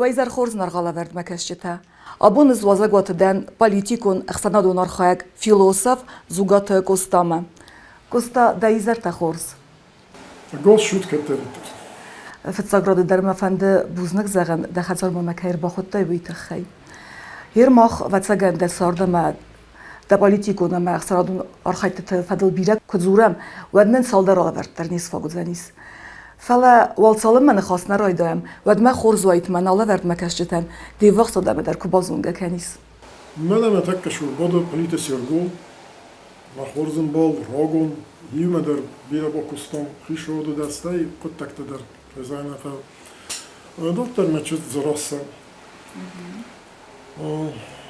Уӕ изӕр хорз, наргъалӕвӕрдмӕ кӕсджытӕ! Абон ӕз уазӕгуаты дӕн политикон ӕхсӕнадон архайӕг, философ Дзугаты Къостамӕ. Къоста, дӕ изӕртӕ хорз! Гос шут кӕддӕриддӕр. Фыццаг рады дӕр мӕ фӕнды бузныг зӕгъын, дӕ хӕдзармӕ мӕ кӕй ӕрбахуыдтай, уый тыххӕй. Гъер мах, ӕвӕццӕгӕн, дӕ цард ӕмӕ дӕ политикон ӕмӕ ӕхсӕнадон архайдтыты фӕдыл бирӕ куы дзурӕм, уӕд нын цалдӕр алӕвӕрд дӕр не сфаг уыдзӕнис. Фӕлӕ уал цалынмӕ ныхас нӕ райдайӕм, уӕдмӕ хорз уаид мӕн алӕвӕрдмӕ кӕсджытӕн де ввахс адӕмы дӕр куы базонгӕ кӕнис. Мӕнӕ мӕ тӕккӕ сур Плиты Серго, мӕ хорз ӕмбал, рагон, иумӕ дӕр бирӕ бакуыстам хицауады дӕр, стӕй хъуыддӕгтӕ дӕр кӕй Дарддӕр мӕ чызг Дзерассӕ.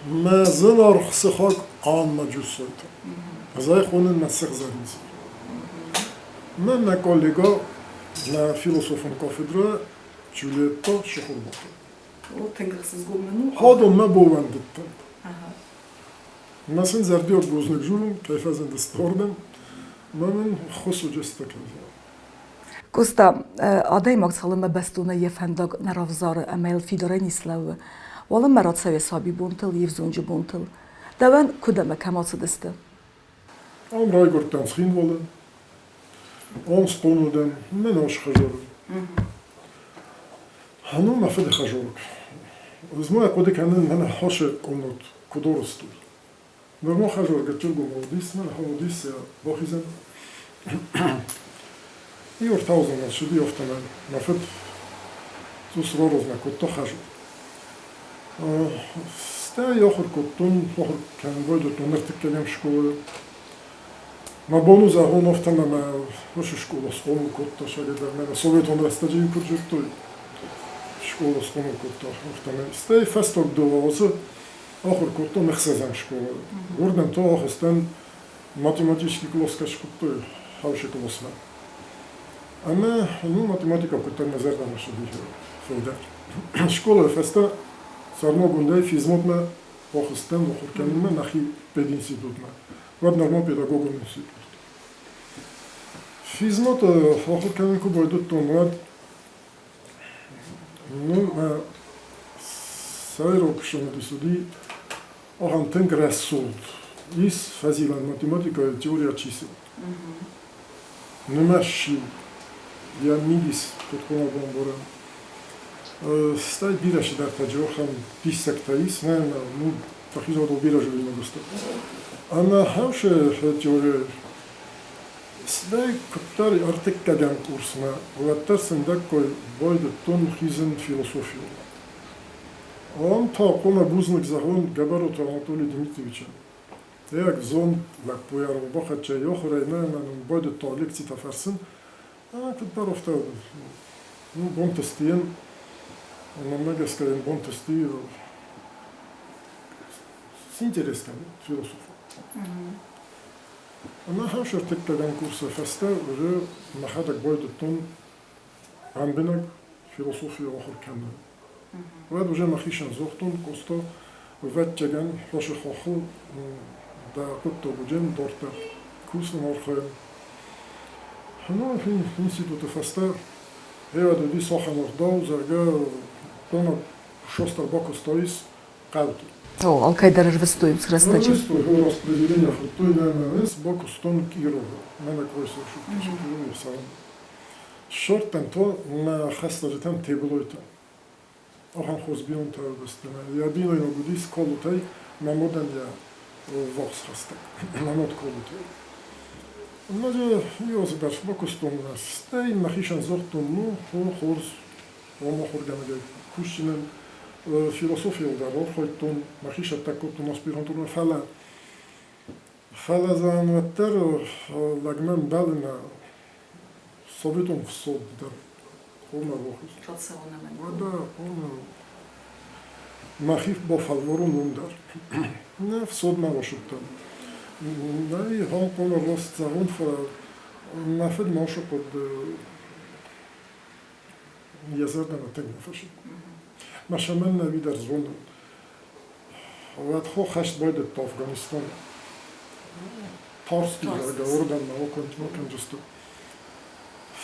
Мӕ зынаргъ сыхаг Анна Джусойты. Ӕз ӕй хонын мӕ сыгъзӕрин сых. Мӕн мӕ коллегӕ нӕ философон кафедрӕ Джульетта Шихурбаты. О, тынг ӕхсызгон мын у. Хадон мӕ баууӕндыдтӕн. Мӕ сын зӕрдиаг бузныг дзурын, кӕй фӕзындысты ардӕм. Мӕ мын ӕххуыс уыдысты кӕндзӕн. Къоста, адӕймаг цалынмӕ бӕстонӕй йӕ фӕндаг нӕ равзары ӕмӕ йыл фидарӕй не слӕууы, уалынмӕ рацӕуы сабибонтыл, йе взонджы бонтыл. Дӕуӕн куыд ӕмӕ кӕм ацыдысты? Ам райгуырдтӕн Цхинвалы, ам схъомыл дӕн, мӕн ас хӕдзары. Ну, мӕ фыды хӕзорг. Ӕз ма хъуыды кӕнын, мӕнӕ хасы къонот куыд арӕзтой. Нырма хӕзор гыццылгомау уыдис, мӕнӕ ахӕм уыдис йӕ бахизӕн. Иу ӕртаудзӕн ссыди, афтӕмӕй мӕ фыд цъус раразмӕ кодта хӕзор. Стӕй ахуыр кодтон, ахуыр кӕнын байдыдтон ӕртыккӕгӕм скъолайы. Мӕ бон у зӕгъон, афтӕ мӕ мӕ уыцы скъола схъомыл кодта сӕгӕдӕр. Мӕнӕ советон рӕстӕджы-иу куыд зыдтой, скъола схъомыл кодта, афтӕмӕй. Стӕй фӕстаг дыууӕ азы ахуыр кодтон ӕхсӕзӕм скъолайы. Уырдӕм та ахызтӕн математический къласкӕ скодтой хаусы къласмӕ. Ӕмӕ ну, математикӕ куыддӕр мӕ зӕрдӕмӕ ссыди фылдӕр. Скъолайы фӕстӕ сӕрмагондӕй физмотмӕ ахызтӕн мыхуыр кӕнынмӕ нӕхи пединститутмӕ, уӕд нырма педагогон институт. Физмоты ахуыр кӕнын куы байдыдтон, уӕд ну, мӕ сӕйраг цымыдис уыди ахӕм тынг рӕсугъд ис фӕзилӕн математикӕйы теория чисел. Нымӕ ссиу, йӕ мидис куыд хъуамӕ бамбарӕм. Стӕй бирӕ цыдӕртӕ ахӕм диссӕгтӕ ис, нӕ, ну, фӕхизӕудыл бирӕ зоинаг сты. Ӕмӕ хӕусы теорийӕ стӕй куыддӕр ӕртыккӕгӕм курсмӕ, уӕддӕр сындӕггой байдыдтон хизын философийыл. Ам та хъуамӕ бузныг зӕгъон Гӕбӕроты Анатолий Дмитриевичӕн. Тӕг зонд лӕппуйӕ бахӕццӕ ахуырӕй ӕмӕ нын байдыдта лекцитӕ фӕрсын. Ӕмӕ куыддӕр афтӕ ну, бантысти йын, мӕнмӕ гӕсгӕ йын бантысти синтерес кӕнын философы. Ӕмӕ ахӕм ӕртыккӕгӕм курсы фӕстӕ уже мӕхӕдӕг байдыдтон ӕмбинаг философийы ахуыр кӕнын. Уӕд уже мӕхицӕн загътон, Къоста, ӕвӕццӕгӕн, хосы хохыл дӕ хъуыддаг уыдзӕн дарддӕр кусын, архайын. Ну, институты фӕстӕ гъеуӕд уыди ахӕм ӕгъдау, зӕгъгӕ, хъуамӕ шостӕр бакуыстаис хъӕуты. О, алкӕй дӕр ӕрвыстой уыцы рӕстӕджы. Ӕрвыстой, о, распределение хуыдтой, нӕ, нӕ, ӕз бакуыстон Кировы, мӕнӕ Кройсер Кировы цӕрын. Ссардтам та нӕ хӕстӕджытӕм Теблойтӕ. Ахӕм хорз бинонтӕ уыдысты. Йӕ бинойнаг уыдис Колутӕй, мӕ мадӕн йӕ ввахс хӕстӕг, мӕ мад Колутӕй. Ноджы иу азы дӕр бакуыстон, стӕй мӕхицӕн загътон, ну, хорз, уым ахуыргӕнӕгӕй кусдзынӕн. Философийыл дӕр архайдтон, мӕхи цӕттӕ кодтон аспирантурӕмӕ, фӕлӕ Фӕлӕ зӕгъӕн уӕддӕр лӕгмӕ мбӕлы нӕ советон фсод дӕр хъуамӕ рохуыз. Уӕдӕ хъуамӕ мӕхи бафӕлварон уым дӕр. Нӕ фсодмӕ рацыдтӕн. Нӕй, гъӕу хъуамӕ раст зӕгъон, фӕлӕ мӕ фыд ма сыхъуыд йӕ зӕрдӕмӕ тынг нӕ фӕцыд. Мӕ сӕмӕн нӕ уый дӕр зонын. Уӕд хо хӕст байдыдта Афганистаны. Тарсти, зӕгъгӕ, уырдӕм нӕ окӕндзысты.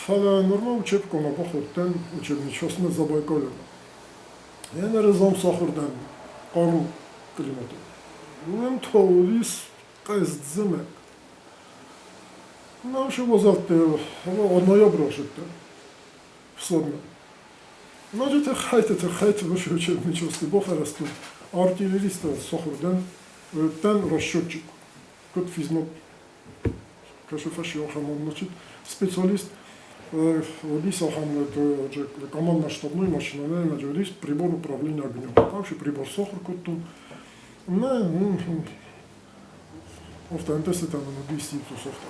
Фӕлӕ нырма учебкомӕ бахудтӕн, учебничествомӕ Забайкальемӕ. Ӕнӕрызон сахуыр дӕн хъарм климаты. Уым та уыдис къӕдз-зымӕг. Нашы уазӕлтты ноябры ссыдтӕн фсадмӕ. Ноджы тыххӕйты-тыххӕйты учебный часты бафӕрӕзтон артиллеристӕн сахуыр дӕн, дӕн расчетчик, куыд физмат кӕсы фӕсиахӕмон, значит, специалист уыдис ахӕм командно-штабной машинӕ ӕмӕ уыдис прибор управления огнем. Вообще прибор сахуыр кодтон. Мӕ афтӕ ӕнтыстытӕ мын уыдис иу-цъус афтӕ.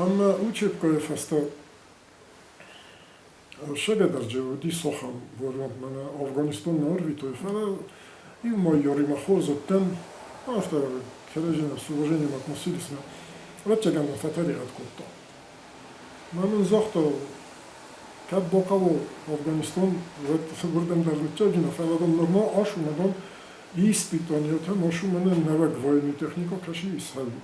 Ӕмӕ учебкӕйы фӕстӕ Сӕгӕдӕрджы уыдис ахӕм вариант, мӕнӕ Афганистонмӕ ӕрвитой, фӕлӕ иу майоримӕ хорз уыдтӕн, афтӕ кӕрӕдзимӕ с уважением относились, ӕвӕццӕгӕн мын фӕтӕригъӕд кодта. Мӕ мын загъта, кӕд бахъӕуы Афганистон, уӕд уырдӕм дӕр ныццӕудзынӕ, фӕлӕ дын нырма ас у, мӕ дам, испытаниятӕм ас у, мӕнӕ нӕуӕг военный техника кӕсы исхӕлд.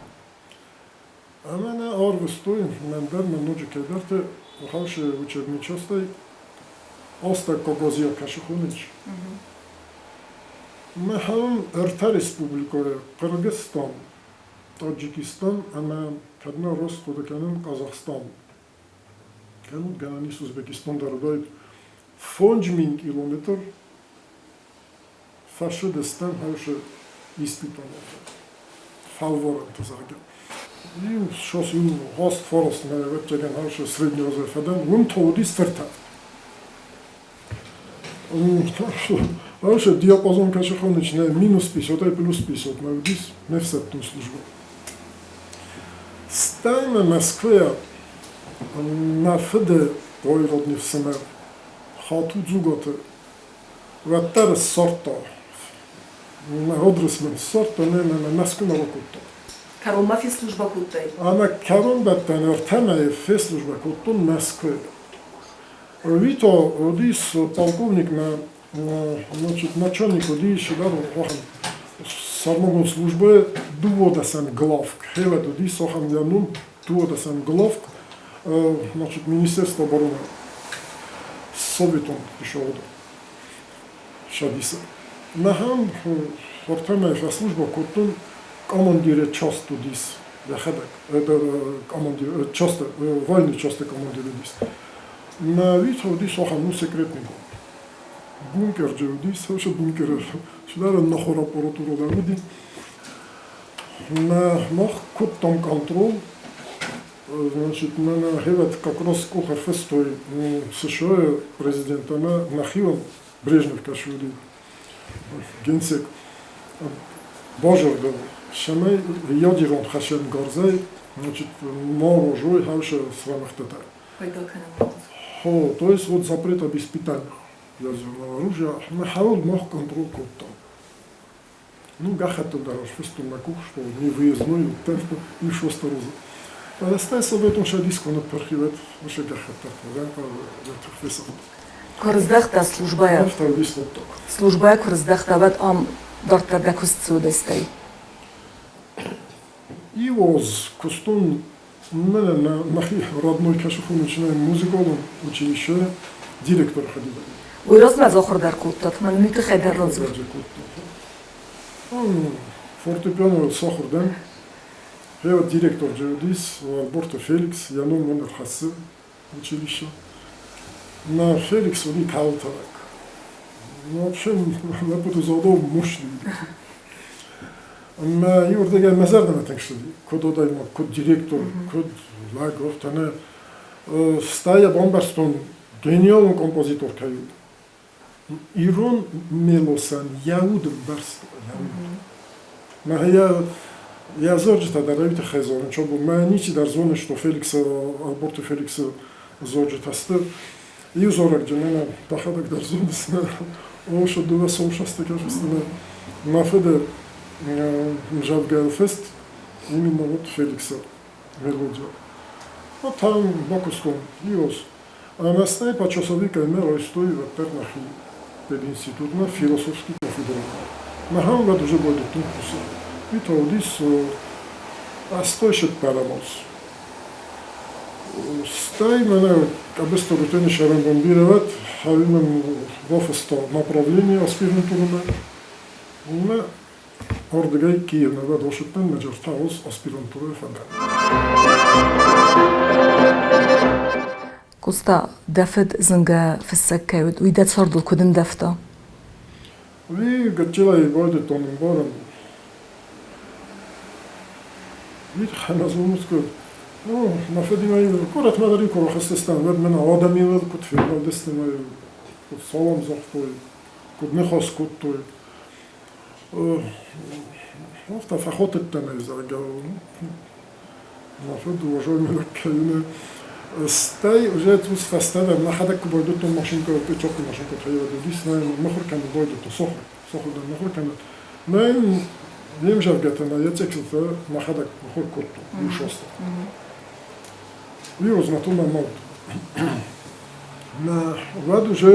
Ӕмӕ нӕ арвыстой, мӕн дӕр ма ноджы кӕйдӕрты Ухаушы учебный частӕй Астӕуккаг Азийӕ кӕсы хонынц. Махӕн ӕртӕ республикӕйы Хъыргызстан, Таджикистан ӕмӕ кӕд нӕ раст хъуыды кӕнын Казахстан. Кӕнут гӕнӕн ис Узбекистан дӕр уыдаид 5000 километр фӕсыдыстӕм хаушы испытанияты фӕлварӕнты, зӕгъгӕ. Иу ссас иу хаст фараст мӕ ӕвӕццӕгӕн хаушы средний разряд фӕдӕн, уым та уыдис ӕртӕ. Хаушы диапазон кӕсы хонич нӕ минус 50-ӕй плюс 50-мӕ уыдис ме фсӕддон службӕ. Стӕй мӕ Мӕскуыйӕ мӕ фыды двоюродный ӕфсымӕр Хату Дзугаты уӕддӕр ссардта. Адрес мын ссардта, нӕ мӕ Мӕскуымӕ ракодта. Кӕронмӕ фесслужбӕ кодтай? Ӕмӕ кӕронбӕттӕн ӕртӕ мӕйы фесслужбӕ кодтон Мӕскуыйы. Вито уыдис полковникмӕ, значит, начальник уыдис дӕр ахӕм сӕрмагонд службӕйы дыууадӕсӕм главк. Хевӕд уыдис ахӕм йӕ ном дыууадӕсӕм главк, значит, Министерство обороны советон хицауады садисы. Махӕн ӕртӕ фӕслужбӕ кодтон командиры част уыдис йӕхӕдӕг, командир, часты, военный часты командир уыдис. Мӕ Витя уыдис ахӕм, ну, секретный бункерджы уыдис, уыцы бункеры цыдӕр ӕнахуыр аппаратурӕ дӕр уыди. Мӕ мах кодтам контрол. Значит, мӕнӕ хевӕд как раз къух ӕрфыстой США-йы президент ӕмӕ нӕхион Брежнев кӕсы уыди генсек базӕрдыл, цӕмӕй ядерон хӕцӕнгарзӕй, значит, ма уозой хаусы срӕмыгъдтытӕ. Пайда кӕнын. Хо, то есть вот запрет об испытаниях ядерного оружия мы мах контроль кодтам. Ну, гӕххӕттыл дӕр ӕрфыстон мӕ къух, что не выездной уыдтӕн иу осторожно. Фӕлӕ стӕй советон садис куы ныппырх и, уӕд уыцы гӕххӕтт фесӕфт. Куы рыздӕхтӕ службӕйӕ? Афтӕ уыдис хъуыддаг. Службӕйӕ куы рыздӕхтӕ, уӕд ам дарддӕр дӕ куыст цы уыд стӕй? Иу аз куыстон мӕнӕ нӕхи родной кӕсыхон начинаем музыкалон училище директор хӕдивӕг. Уый размӕ дзы ахуыр дӕр кодтат, мӕн уый тыххӕй дӕр радзур. Фортепиано сахуыр дӕн. Гъе директор же уыдис Альборты Феликс, йӕ ном мын ӕрхӕссы училище. На Феликс уыди калтӕрӕг. Ну, вообще, лӕппуты заводов мощный уыди. Ӕмӕ иуырдыгӕй мӕ зӕрдӕмӕ тынг цыди, куыд адӕймаг, куыд директор, куыд лӕг, афтӕ нӕ. Стӕй йӕ бамбӕрстон, гениалон композитор кӕй у. Ирон мелосӕн йӕ уд ӕмбӕрста, йӕ уд. Мӕ йӕ зарджытӕ дӕр уый тыххӕй зонын, чобо мӕ ничи дӕр зоны, что Феликсы, Ӕлборты Феликсы зарджытӕ сты. Иу зарӕгджы мӕнӕ дӕхӕдӕг дӕр зоныс, нӕ, о, что дыууӕ соусасты кӕсыс, нӕ. Мӕ фыды мзӕвгӕйыл фыст именно вот Феликсы мелодия. Вот там бакуыстон иос. Ӕмӕ стӕй почасовикӕй райстой уӕддӕр нӕхи пединститутмӕ философский кафедрӕмӕ. Махӕн уӕд уже байдыдтон кусын. Уый та уыдис 84-ӕм аз. Стӕй мӕнӕ Къӕбысты Рутены сӕрӕнбон бирӕ уӕд, хӕуи мын бафыста направление аспирантурӕмӕ. Уымӕ ардыгӕй Киевмӕ уӕд ацыдтӕн, мӕ джертауыз аспирантурӕйы фӕдӕн. Къоста, дӕ фыд зынгӕ фыссӕг кӕй уыд, уый дӕ цардыл куыд ӕндӕвта? Уый гыццылӕй байдыдтон ӕмбарын. Уый тыххӕй мӕ зонут куыд? Ну, мӕ фыдимӕ горӕтмӕ дӕр-иу куы рахызтыстӕм, уӕд мӕн адӕмимӕ куыд фембӕлдысты ӕмӕ куыд салам загътой, куыд ныхас кодтой. Афтӕ фӕхотыдтӕн ӕй, зӕгъгӕ, мӕ фыд уважаемый лӕг кӕй у. Стӕй уже ус фӕстӕдӕр мӕхӕдӕг куы байдыдтон машинкӕ, печатный машинкӕ тайвад уыдис, нӕ мыхуыр кӕнын байдыдтон, сохыр, сохыр дӕр мыхуыр кӕнын. Нӕ не мзӕвгӕтӕ мӕ йӕ текстытӕ мӕхӕдӕг мыхуыр кодтон, иу состӕ. Уый размӕ мӕ мад. Мӕ уӕд уже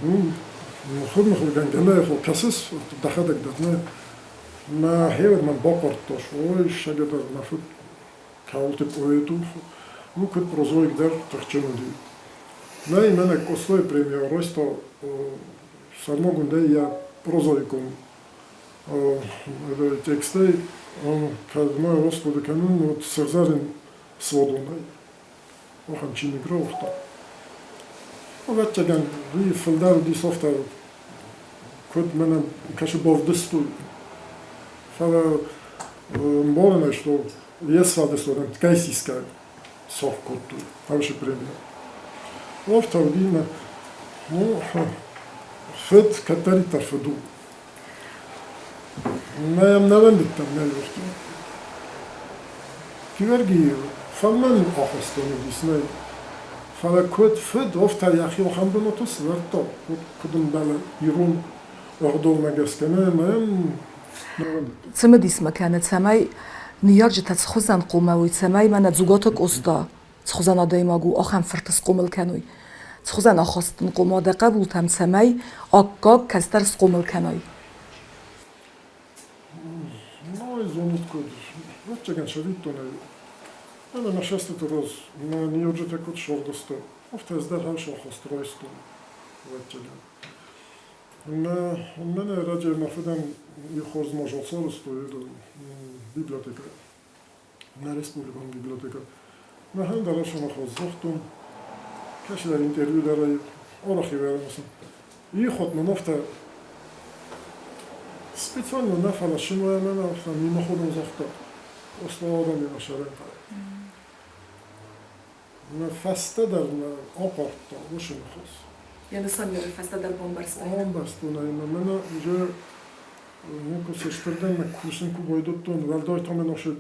мыхуыр мыхуыргӕнгӕ нӕ кӕсыс, дӕхӕдӕг дӕр нӕ. Мӕ хевӕр мӕн бахъардта, ой, сӕгӕдӕр мӕ фыд кӕуылты поэт у, ну, куыд прозаик дӕр тыхджын уыди. Нӕй, мӕнӕ Къостайы премия райста сӕрмагондӕй йӕ прозаикон текстӕй, кӕд ма раст хъуыды кӕнын, уӕд Сыгъзӕрин суадонӕй. Ахӕм чиныг рауагъта. Ӕвӕццӕгӕн, уый фылдӕр уыдис афтӕ, куыд мӕнӕн кӕсы бавдыстой. Фӕлӕ ӕмбарын ӕй, что йе сфӕлдыстадӕн кӕй сисгӕ саргъ кодтой Хъӕусы премия. Афтӕ уыди мӕ, ну, фыд кӕддӕриддӕр фыд у. Нӕ йӕм нӕ уӕндыдтӕн нӕ иртон. Георгий фӕлмӕн ахуырстон уыдис, нӕ, фӕлӕ куыд фыд, афтӕ йӕхи ахӕм бынаты сӕвӕрдта, куыд ӕмбӕлы ирон ӕгъдаумӕ гӕсгӕ, нӕ ӕмӕ йӕм нӕ уӕндыдтӕн. Цымыдис ма кӕны, цӕмӕй ныййарджытӕ цыхуызӕн хъомӕ уой, цӕмӕй мӕнӕ Дзугаты Къоста цыхуызӕн адӕймаг у, ахӕм фырт схъомыл кӕной. Цыхуызӕн ахаст ын хъомӕ дӕ хъӕбултӕм, цӕмӕй аккаг кӕстӕр схъомыл кӕной. Ну, зонут куыд, ӕвӕццӕгӕн цӕвиттонӕй, ӕмӕ мӕ цӕстыты раз мӕ ныййарджытӕ куыд сыгъдысты, афтӕ ӕз дӕр хӕрз ахаст райстон, ӕвӕццӕгӕн. Мӕ мӕнӕ ӕрӕджы мӕ фыдӕн иу хорз мадзал сарӕзтой библиотекӕйы. Нӕ республикон библиотекӕ. Махӕн дӕр ӕфсӕнахуыз загътон, кӕцыдӕр интервью дӕр ӕй арӕх ӕвӕрынц. Ихот мын афтӕ специально нӕ фӕлӕ сымӕ афтӕ мимоходом загъта, Къоста адӕмимӕ сӕрӕнхъӕл. Мӕ фӕстӕдӕр мӕ ахъардта уыцы ныхас. Йӕ нысаниуӕг фӕстӕдӕр бамбӕрстай? Бамбӕрстон ӕй, мӕ мӕнӕ уже ну, куы сыстырдӕн мӕ кусын куы байдыдтон, уӕлдай та мӕ носы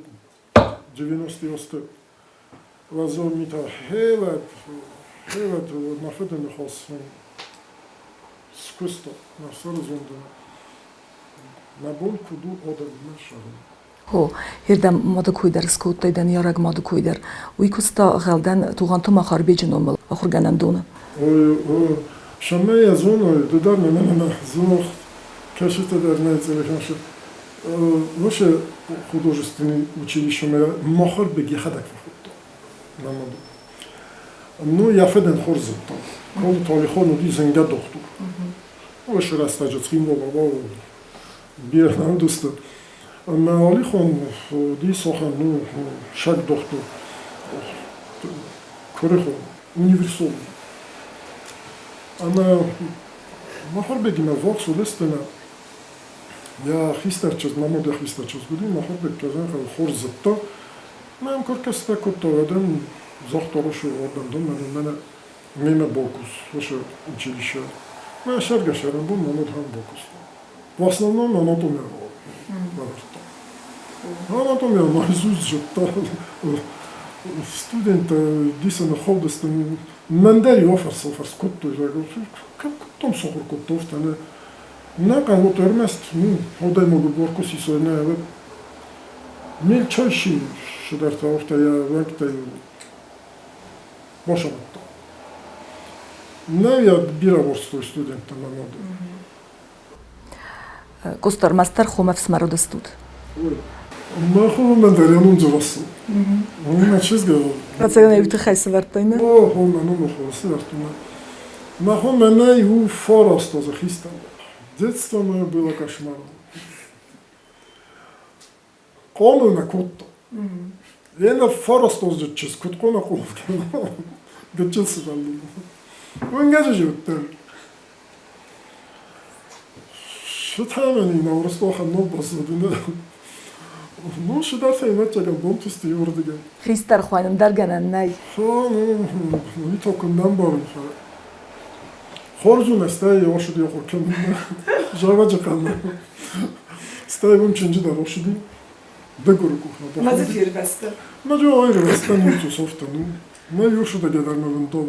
90-ы азты уӕззау митӕ хевӕд, хевӕд мӕ фыды ныхас скуыста мӕ сӕры зондӕн. Мӕ бон куыд у адӕммӕ зӕгъын? Хо, ердӕм мады кой дӕр скодтай, дӕ ныййарӕг мады кой дӕр. Уый куыста Гъӕлдӕн Тугъанты Махарбеджы номыл ахуыргӕнӕндоны. Ой, о, цӕмӕй йӕ зоной, ды дӕр мӕ мӕнӕ зонд, кӕсытӕ дӕр нӕ телефон Уыцы художественный училищемӕ Махарбег йӕхӕдӕг фӕхуыдта мӕ мады. Ну, йӕ фыдӕн хорз зыдта. Колы Талихон уыди зынгӕ дохтыр. Уыцы рӕстӕджы Цхинвалы бирӕ нӕ уыдысты. Ӕмӕ Алихон уыди сохӕн, ну, саг дохтыр, куырыхон, универсалон. Ӕмӕ Махарбегимӕ ввахс уыдысты ӕмӕ йӕ хистӕр чызг, мӕ мад йӕ хистӕр чызг уыди, Махарбег кӕзӕн хорз зыдта. Мӕ йӕм куы ӕркӕстытӕ кодта, уӕд ын загъта уыцы ордӕндон, мӕнӕ мӕнӕ мемӕ бакус, уыцы училище. Мӕ сӕргӕ-сӕрӕнбон мӕ мад ам бакуыста. В основном анатомия лӕвӕрдта. Анатомия наизусть зыдта. Студенттӕ дисӕн худысты. Мӕн дӕр иу афӕрс-афӕрс кодтой, зӕгъгӕ, куыд дам сахуыр кодта, афтӕ нӕ. Нӕ хъӕуы ӕрмӕст, ну, адӕймагы буар куы сисой, нӕ, уӕд мельчайший цыдӕртӕ афтӕ йӕ уӕнгтӕ басамадта. Нӕ йӕ бирӕ уарзтой студенттӕ мӕ мады. Къостар, мастер хом ӕфсымӕр уыдыстут? Ой, Мӕ хо мӕн дӕр йӕ ном Дзерассӕ. Мӕ чызг. Ӕвӕццӕгӕн ӕй уый тыххӕй сӕвӕрдтай, нӕ? О, хо, мӕ номы хо сӕвӕрдтой. Мӕ хо мӕнӕй у 9 азы хистӕр. Детство мое было кошмаром. Хъомыл нӕ кодта. Йе фарастоздзыд чызг куыд хъуамӕ хъомыл кӕна гыццыл сывӕллон? Уынгӕджы уыдтӕн. Сытӕмӕн ин Урсдохӕн ног бацыд. Ну, сыдӕртӕ ӕвӕццӕгӕн бонтысты иуырдыгӕй. Хистӕр хуайнын дӕр гӕнӕн нӕй. Уый то куыннӕ ӕмбарын, фӕлӕ хорз у, нӕ стӕй ошыди ахуыр кӕнынмӕ, зӕвӕджы хъӕмӕ. Стӕй уым чынджы дӕр ошыди, дыгуры къухмӕ. Ма дзы фервӕзтӕ? Ма дзы аирвӕзтӕн иу цъус ну, мӕ иу сыдӕгӕй дӕр мӕ бынтон.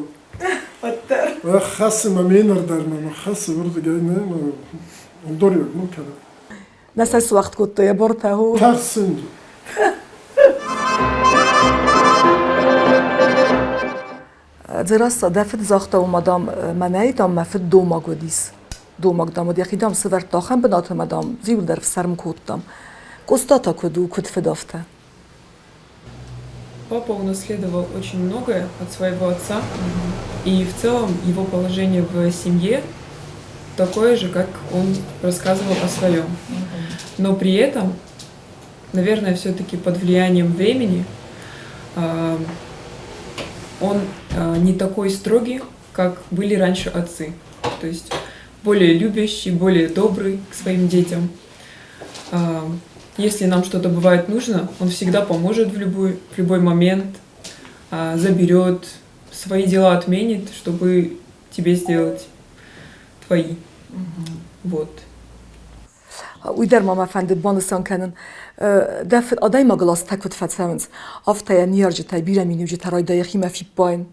Уӕддӕр. Хӕссы мӕ ме нӕрдӕр мӕ хӕссы уырдыгӕй нӕ мӕ ӕлдориаг ну кӕнӕ. Нӕ сӕ суӕгъд кодтой йӕ бортӕ. Тӕрсын. Дзерассӕ, дӕ фыд загъта, уымӕ, дам, мӕнӕй, дам, мӕ фыд домаг уыдис. Домаг, дам, уыд, йӕхи, дам, сывӕрдта ахӕм бынаты ӕмӕ, дам, дзы иуылдӕр ӕфсӕрм кодтам. Къоста та куыд у, куыд фыд афтӕ? Папа унаследовал очень многое от своего отца, и в целом его положение в семье такое же, как он рассказывал о своем. Но при этом, наверное, все-таки под влиянием времени он не такой строгий, как были раньше отцы. То есть более любящий, более добрый к своим детям. Если нам что-то бывает нужно, он всегда поможет в любой момент, заберет, свои дела отменит, чтобы тебе сделать твои. Вот. Уый дӕр ма мӕ фӕндыд банысан кӕнын. Дӕ фыд адӕймагыл азтӕ куыд фӕцӕуынц, афтӕ йӕ ныййарджытӕй бирӕ миниуджытӕ райдайы йӕхимӕ фиппайын.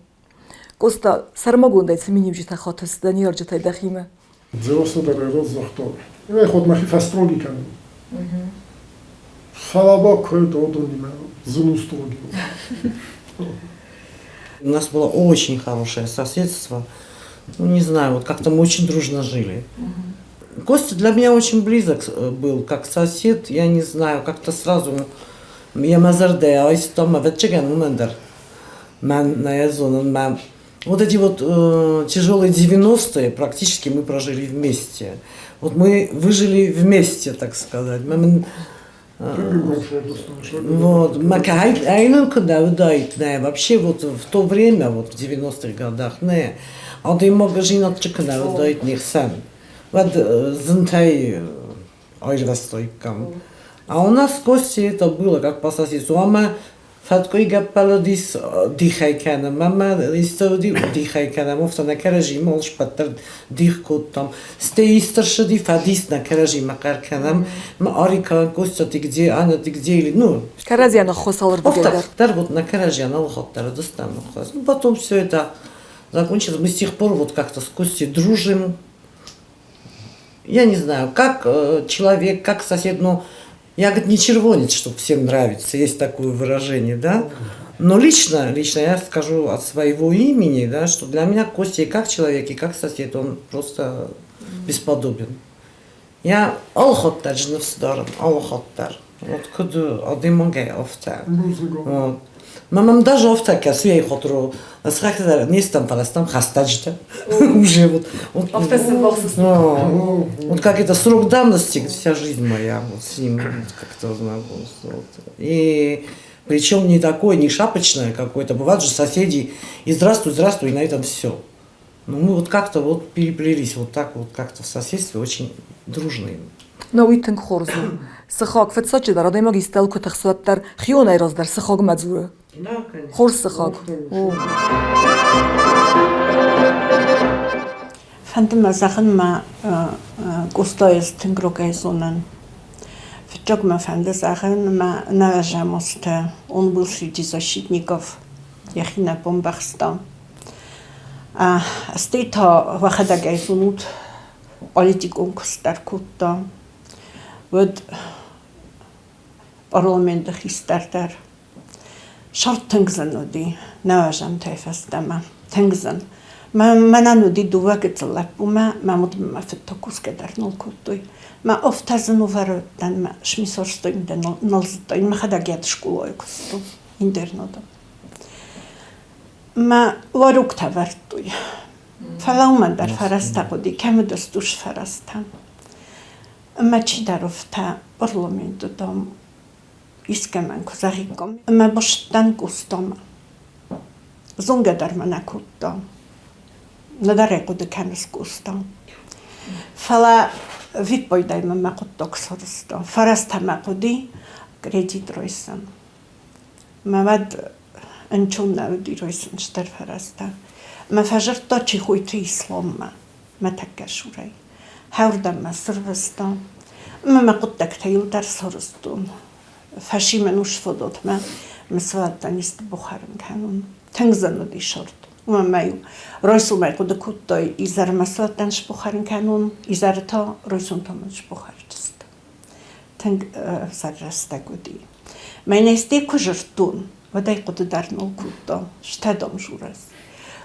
Къоста, сӕрмагондӕй цы миниуджытӕ хатыс дӕ ныййарджытӕй дӕхимӕ? Дзерассӕ дӕр ӕрӕз загъта, Ӕй, мӕхи фӕстроги кӕнын. Фӕлӕ ба куыд адонимӕ зын у строги. У нас было очень хорошее соседство. Ну, не знаю, вот как-то мы очень дружно жили. Костя для меня очень близок был, как сосед, я не знаю, как-то сразу я мӕ зӕрдӕ айстам, ӕвӕццӕгӕн уымӕн дӕр мӕн нӕ зонын, мӕ вот эти вот тяжелые 90-е практически мы прожили вместе. Вот мы выжили вместе, так сказать. Мы, вот, нӕ, вообще вот в то время, вот в 90-х годах, нӕ, адӕймаг зинад куы нӕ уыдаид не хсӕн, уӕд зынтӕй аирвӕзтаиккам. А у нас с Костей это было как по соседству. Ӕмӕ фӕткъуыйы гӕппӕл уыдис дихӕй кӕнӕм, ӕмӕ исты уыди дихӕй кӕнӕм, афтӕ нӕ кӕрӕдзимӕ алыппӕт дӕр дих кодтам. Стӕй исты ссыди, фӕдис нӕ кӕрӕдзимӕ хъӕр кӕнӕм, ма Арика, Костя, ты где, Анна, ты где, или, ну... Кӕрӕдзийӕн ӕххуыс алырдыгӕй дӕр. Дӕр вот нӕ кӕрӕдзийӕн алыхатт дӕр уыдыстӕм ӕххуыс. Ну, потом все это закончилось. Мы с тех пор вот как-то с Костей дружим. Я не знаю, как человек, как сосед, но я, говорит, не червонец, чтобы всем нравиться, есть такое выражение, да? Но лично, лично я скажу от своего имени, да, что для меня Костя и как человек, и как сосед, он просто бесподобен. Я алыхатт дӕр ныфс дарын, алыхатт дӕр. Вот куыд адӕймагӕй афтӕ. Вот. Мамам даже афтӕ кӕсы, я их не стам, фӕлӕ хӕстӕджытӕ. Уже вот. Вот, вот как это срок давности, вся жизнь моя вот с ним вот как-то знакомство. Вот. И причем не такое, не шапочное какое-то. Бывают же соседи, и здравствуй, здравствуй, и на этом все. Ну, мы вот как-то вот переплелись вот так вот как-то в соседстве очень дружные. На уый тынг хорз у. Сыхаг фыццаджыдӕр адӕймаг истӕуыл куы тыхсы, уӕддӕр хионӕй раздӕр сыхагмӕ дзуры. Да, конечно. Хорз сыхаг. Фӕнды мӕ зӕгъын мӕ Къостайы тынг рогӕй зонын. Фыццаг мӕ фӕнды зӕгъын мӕ нӕзӕмазты. Он был среди защитников, йӕхи нӕ бамбӕхста. Стӕй та уӕхӕдӕг ӕй зонут, политикон куыст дӕр кодта. Уӕд парламенты хистӕр дӕр. Сӕр тынг зын уыди нӕуӕзӕмтӕй фӕстӕмӕ. Тынг зын. Мӕнӕн уыди дыууӕ гыццыл лӕппумӕ, мӕ мад ӕмӕ мӕ фыд та кусгӕ дӕр нал кодтой. Мӕ афтӕ зын уавӕры уыдтӕн, мӕ смисорстой дӕ нал зыдтон, мӕхӕдӕг йӕ скъолайы куыстон интернаты. Мӕ уаругтӕ вӕрдтой. Фӕлӕ уымӕн дӕр фӕрӕзтӕ хъуыди, кӕм уыдысты уыцы фӕрӕзтӕ. Ӕмӕ чидӕр афтӕ парламенты, дам, искӕмӕн куы зӕгъиккам. Ӕмӕ бырстӕн Къостамӕ. Зонгӕ дӕр мӕ нӕ кодта. Нӕдӕр ӕй хъуыды кӕныс Къоста. Фӕлӕ виппайдӕй мӕ мӕ хъуыддаг сарӕзта. Фӕрӕзтӕ мӕ хъуыди кредит райсын. Мӕ мад ӕнцон нӕ уыди райсын стыр фӕрӕзтӕ. Мӕ фӕзырдта Чехойты Исламмӕ, мӕ тӕккӕ сурӕй. Хӕрдӕм мӕ сырвыста. Ӕмӕ мӕ хъуыддӕгтӕ иуылдӕр сарӕзтон. Фӕсимӕн ус фадатмӕ мӕ сывӕллӕттӕн исты бахӕрын кӕнон. Тынг зын уыди сырд. Уымӕн ма-иу райсомӕй хъуыды кодтай, изӕрмӕ сывӕллӕттӕн сбухӕрын кӕнон, изӕры та райсом та мын сбухӕрдзысты. Тынг ӕвзӕр рӕстӕг уыди. Мӕнӕ сте куы зырдтон, уӕд ӕй хъуыды дӕр нал кодта, стӕдом журӕс.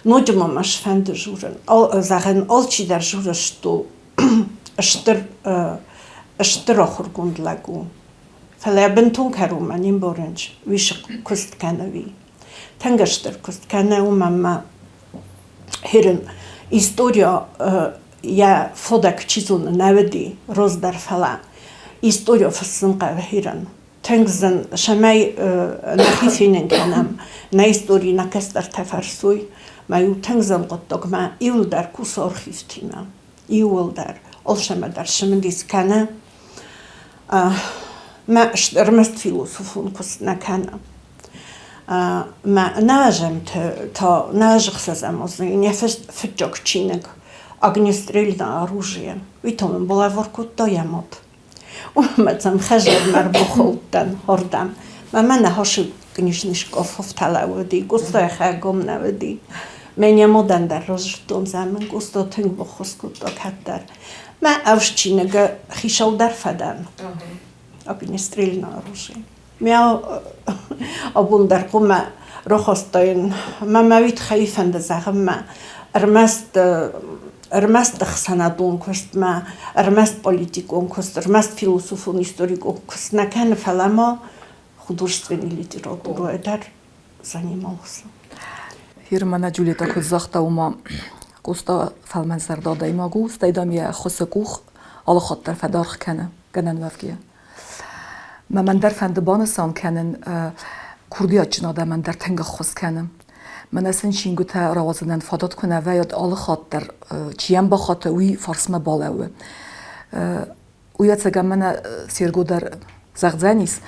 Ноджы ма мӕ сфӕнды журын, зӕгъын, алчидӕр журы стол стыр стыр ахуыргонд лӕг у. Фӕлӕ бынтон кӕронмӕ не мбарынч, уый цы куыст кӕны, уый. Тынг стыр куыст кӕны, уымӕн ма херын история йӕ фодаг чи зоны нӕ уыди раздӕр, фӕлӕ история фыссын хъӕуы херын. Тынг зын, цӕмӕй нӕхи фенын кӕнӕм, нӕ истори нӕ кӕстӕртӕ фӕрсой, мӕ иу тынг зын хъуыддагмӕ иуылдӕр кусы архивтимӕ, иууылдӕр, алцӕмӕ дӕр цымыдис кӕны. Мӕ ӕрмӕст философон куыст нӕ кӕны. Мӕ нӕзӕмты та нӕзыхсӕзӕм не фыццаг чиныг «Огнестрельное оружие». Уый та мын балӕвар кодта йӕ мад. Уымӕ сӕм хӕдзармӕ ӕрбахаудтӕн уырдӕм. Мӕ мӕнӕ хосы книжный шкаф лӕууыди, Къостайы хӕгом нӕ уыди. Мӕн йӕ мадӕн дӕр разырдтон, зӕгъын, Къоста тынг баххуыс кодта кӕддӕр. Мӕ ӕвз чиныгы хицау дӕр фӕдӕн. Огнестрельное оружие. Мӕ абон дӕр хъуамӕ рахастаин. Мӕ мӕ уый тыххӕй фӕнды зӕгъынмӕ, ӕрмӕст ӕрмӕст ӕхсӕнадон куыстмӕ, ӕрмӕст политикон куыст, ӕрмӕст философон историкон куыст нӕ кӕны, фӕлӕ ма художественный литературӕ дӕр занимался. Фирмӕ Джульетта куыд загъта, уымӕ Къоста фӕлмӕнзӕрдӕ адӕймаг у, стӕй дам йӕ ӕххуысы къух алыхатт дӕр фӕдаргъ кӕны гӕнӕн уӕвгӕйӕ. Мӕ мӕн дӕр фӕнды банысан кӕнын, курдиатджын адӕмӕн дӕр тынг ӕххуыс кӕны. Мӕнӕ сын чингуытӕ рауадзынӕн фадат куы нӕ вӕййы, алы хатт дӕр чи йӕм бахаты, уый фарсмӕ балӕууы. Уый ӕцӕгӕн мӕнӕ Серго дӕр зӕгъдзӕнис,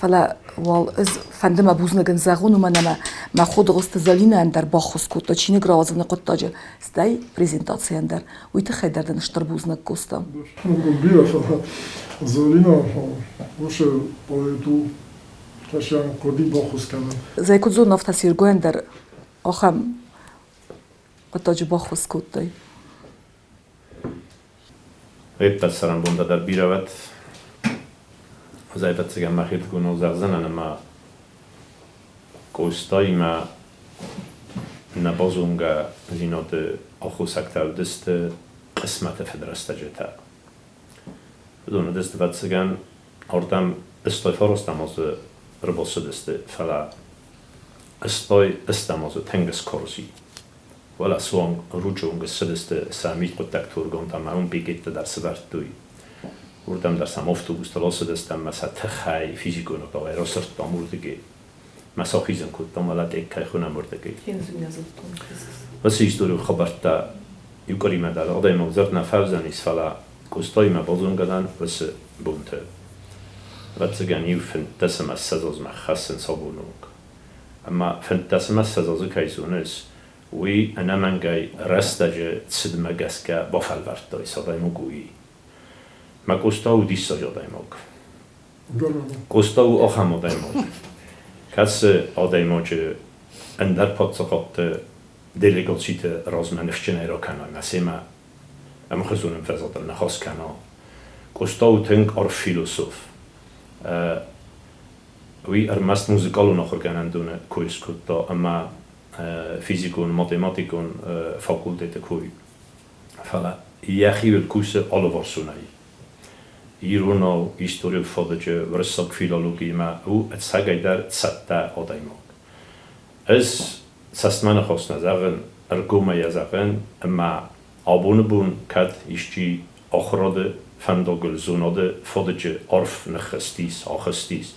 фӕлӕ уал ӕз фӕнды мӕ бузныг ын зӕгъон, уымӕн ӕмӕ мӕ хо Дыгъуызты Зӕлинӕйӕн дӕр баххуыс кодта чиныг рауадзыны хъуыддаджы, стӕй презентацийӕн дӕр. Уый тыххӕй дӕр дын стыр бузныг, Коста. Бирӕ, фӕлӕ Зӕлинӕ уыцы поэт у, кӕсӕн хъуыди баххуыс кӕнын. Зӕй куыд зонын, афтӕ Сергойӕн дӕр ахӕм хъуыддаджы баххуыс кодтай. Ӕппӕт цӕрӕнбонтӕ дӕр бирӕ уӕд. Ӕз ӕвӕццӕгӕн мӕхирдыгонау зӕгъдзынӕн ӕмӕ Къостаимӕ нӕ базонгӕдзинады аххосӕгтӕ уыдысты хъысмӕты фыдрӕстӕджытӕ. Уыдон уыдысты, ӕвӕццӕгӕн, ардӕм 89 азы ӕрбацыдысты, фӕлӕ 80 азы тынг скарз и. Уӕлӕ суанг Ручъы онг ссыдысты сӕ мидхъуыддӕгты органтӕ ӕмӕ уым пикеттӕ дӕр сӕвӕрдтой. Уырдӕм дӕр сӕм автобустыл ацыдысты ӕмӕ сӕ тыхӕй физикон ӕгъдауӕй расырдтам уырдыгӕй. Мӕ сӕхизын кодтам, уӕлӕ тъеккӕй хонӕм уырдыгӕй. Уыцы историон хабӕрттӕ иу къуыримӕ дӕр адӕймаг дзырд нӕ фӕуыдзӕнис, фӕлӕ Къостаимӕ базонгӕ дӕн уыцы бонты. Ӕвӕццӕгӕн, иу 15 ӕмӕ 20 азмӕ хӕссынц абоны онг. Ӕмӕ 15 ӕмӕ 20 азы кӕй зоныс, уый ӕнӕмӕнгӕй рӕстӕджы цыдмӕ гӕсгӕ бафӕлвӕрдтай адӕймаг уый. Мӕ Къоста у диссаджы адӕймаг. Къоста у ахӕм адӕймаг, кӕцы адӕймаджы ӕндӕр паддзахадты делегациты размӕ ныфсджынӕй ракӕна ӕмӕ семӕ ӕмхуызон ӕмвӕзадыл ныхас кӕна. Къоста у тынг арф философ. Уый ӕрмӕст музыкалон ахуыргӕнӕндоны кой скодта ӕмӕ физикон, математикон факультеты кой. Фӕлӕ йӕхиуыл кусы алыварсонӕй. Иронау, историон фадыджы, уырыссаг филологиимӕ у ӕцӕгӕйдӕр цӕттӕ адӕймаг. Ӕз цӕстмӕ ныхас нӕ зӕгъын, ӕргомӕй йӕ зӕгъын, ӕмӕ абоны бон кӕд исчи ахуырады фӕндагыл зонады фадыджы арф ныххызтис, ахызтис,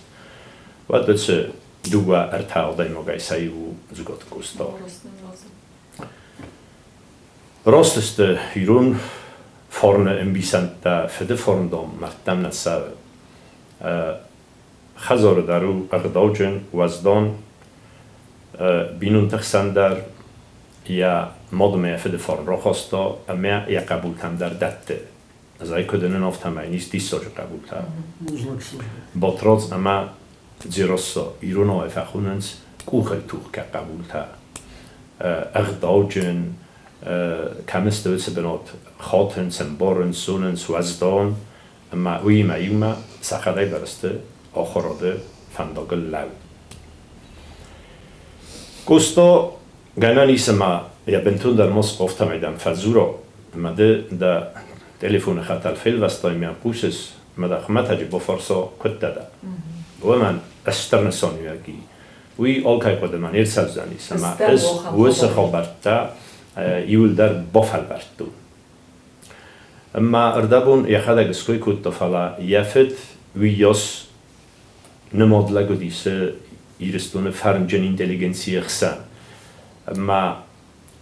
уӕд уыцы дыууӕ-ӕртӕ адӕймагӕй сӕ иу у Дзугаты Къоста. Раст сты ирон фарны ӕмбисӕндтӕ, фыды фарн, дам, мӕрдтӕм нӕ цӕуы. Хӕдзары дӕр у ӕгъдауджын, уӕздан, бинонты хсӕн дӕр йӕ мадмӕ йӕ фыды фарн рахаста ӕмӕ йӕ хъӕбултӕм дӕр дӕтты. Ӕз ӕй куыд уынын, афтӕмӕй ис диссаджы хъӕбултӕ. Батрадз ӕмӕ Дзерассӕ иронау фӕхонынц къухӕй-тухгӕ хъӕбултӕ. Ӕгъдауджын, кӕм сты уыцы бынат, хатынц, ӕмбарынц, зонынц, уӕздан, ӕмӕ уыимӕ иумӕ сӕхӕдӕг дӕр сты ахуырады фӕндагыл лӕуд. Къоста гӕнӕн ис ӕмӕ йӕ бынтондӕр ма афтӕмӕй дӕм фӕдзура, ӕмӕ ды дӕ телефоны хӕтӕл фелвӕстай ӕмӕ йӕм хъусыс, ӕмӕ дӕ хуымӕтӕджы бафӕрса, куыд дӕ дӕ. Уымӕн стыр нысаниуӕг и. Уый алкӕй хъуыдымӕ не рцӕудзӕнис, ӕмӕ ӕз уыцы хабӕрттӕ иуылдӕр бафӕлвӕрдтон. Ӕмӕ ӕрдӕбон йӕхӕдӕг ской кодта, фӕлӕ йӕ фыд уыйас нымад лӕг уыдис Ирыстоны фӕрнджын интеллигенцийы хсӕн. Ӕмӕ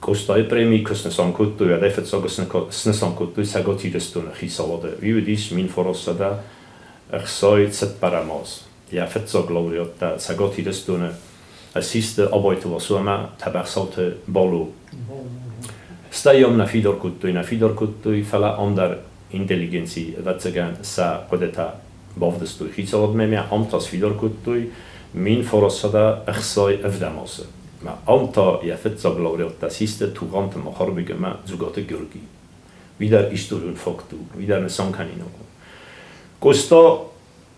Къостайы преми куы снысан кодтой, уӕдӕй фыццаг снысан кодтой Цӕгат Ирыстоны хицауады. Уый уыдис 1964 аз. Йӕ фыццаг лауреаттӕ Цӕгат Ирыстоны ссисты Абайты Васо ӕмӕ Тӕбӕхсӕуты Балу. Стӕй йӕм нӕ фидар кодтой, нӕ фидар кодтой, фӕлӕ ам дӕр интеллигенци, ӕвӕццӕгӕн, сӕ хъуыдытӕ бавдыстой хицауадмӕ ӕмӕ ам та сфидар кодтой 1967 азы. Ӕмӕ ам та йӕ фыццаг лауреаттӕ систы Тугъанты Махарбег ӕмӕ Дзугаты Георги. Уый дӕр историон факт у, уый дӕр нысан кӕнинаг у. Къоста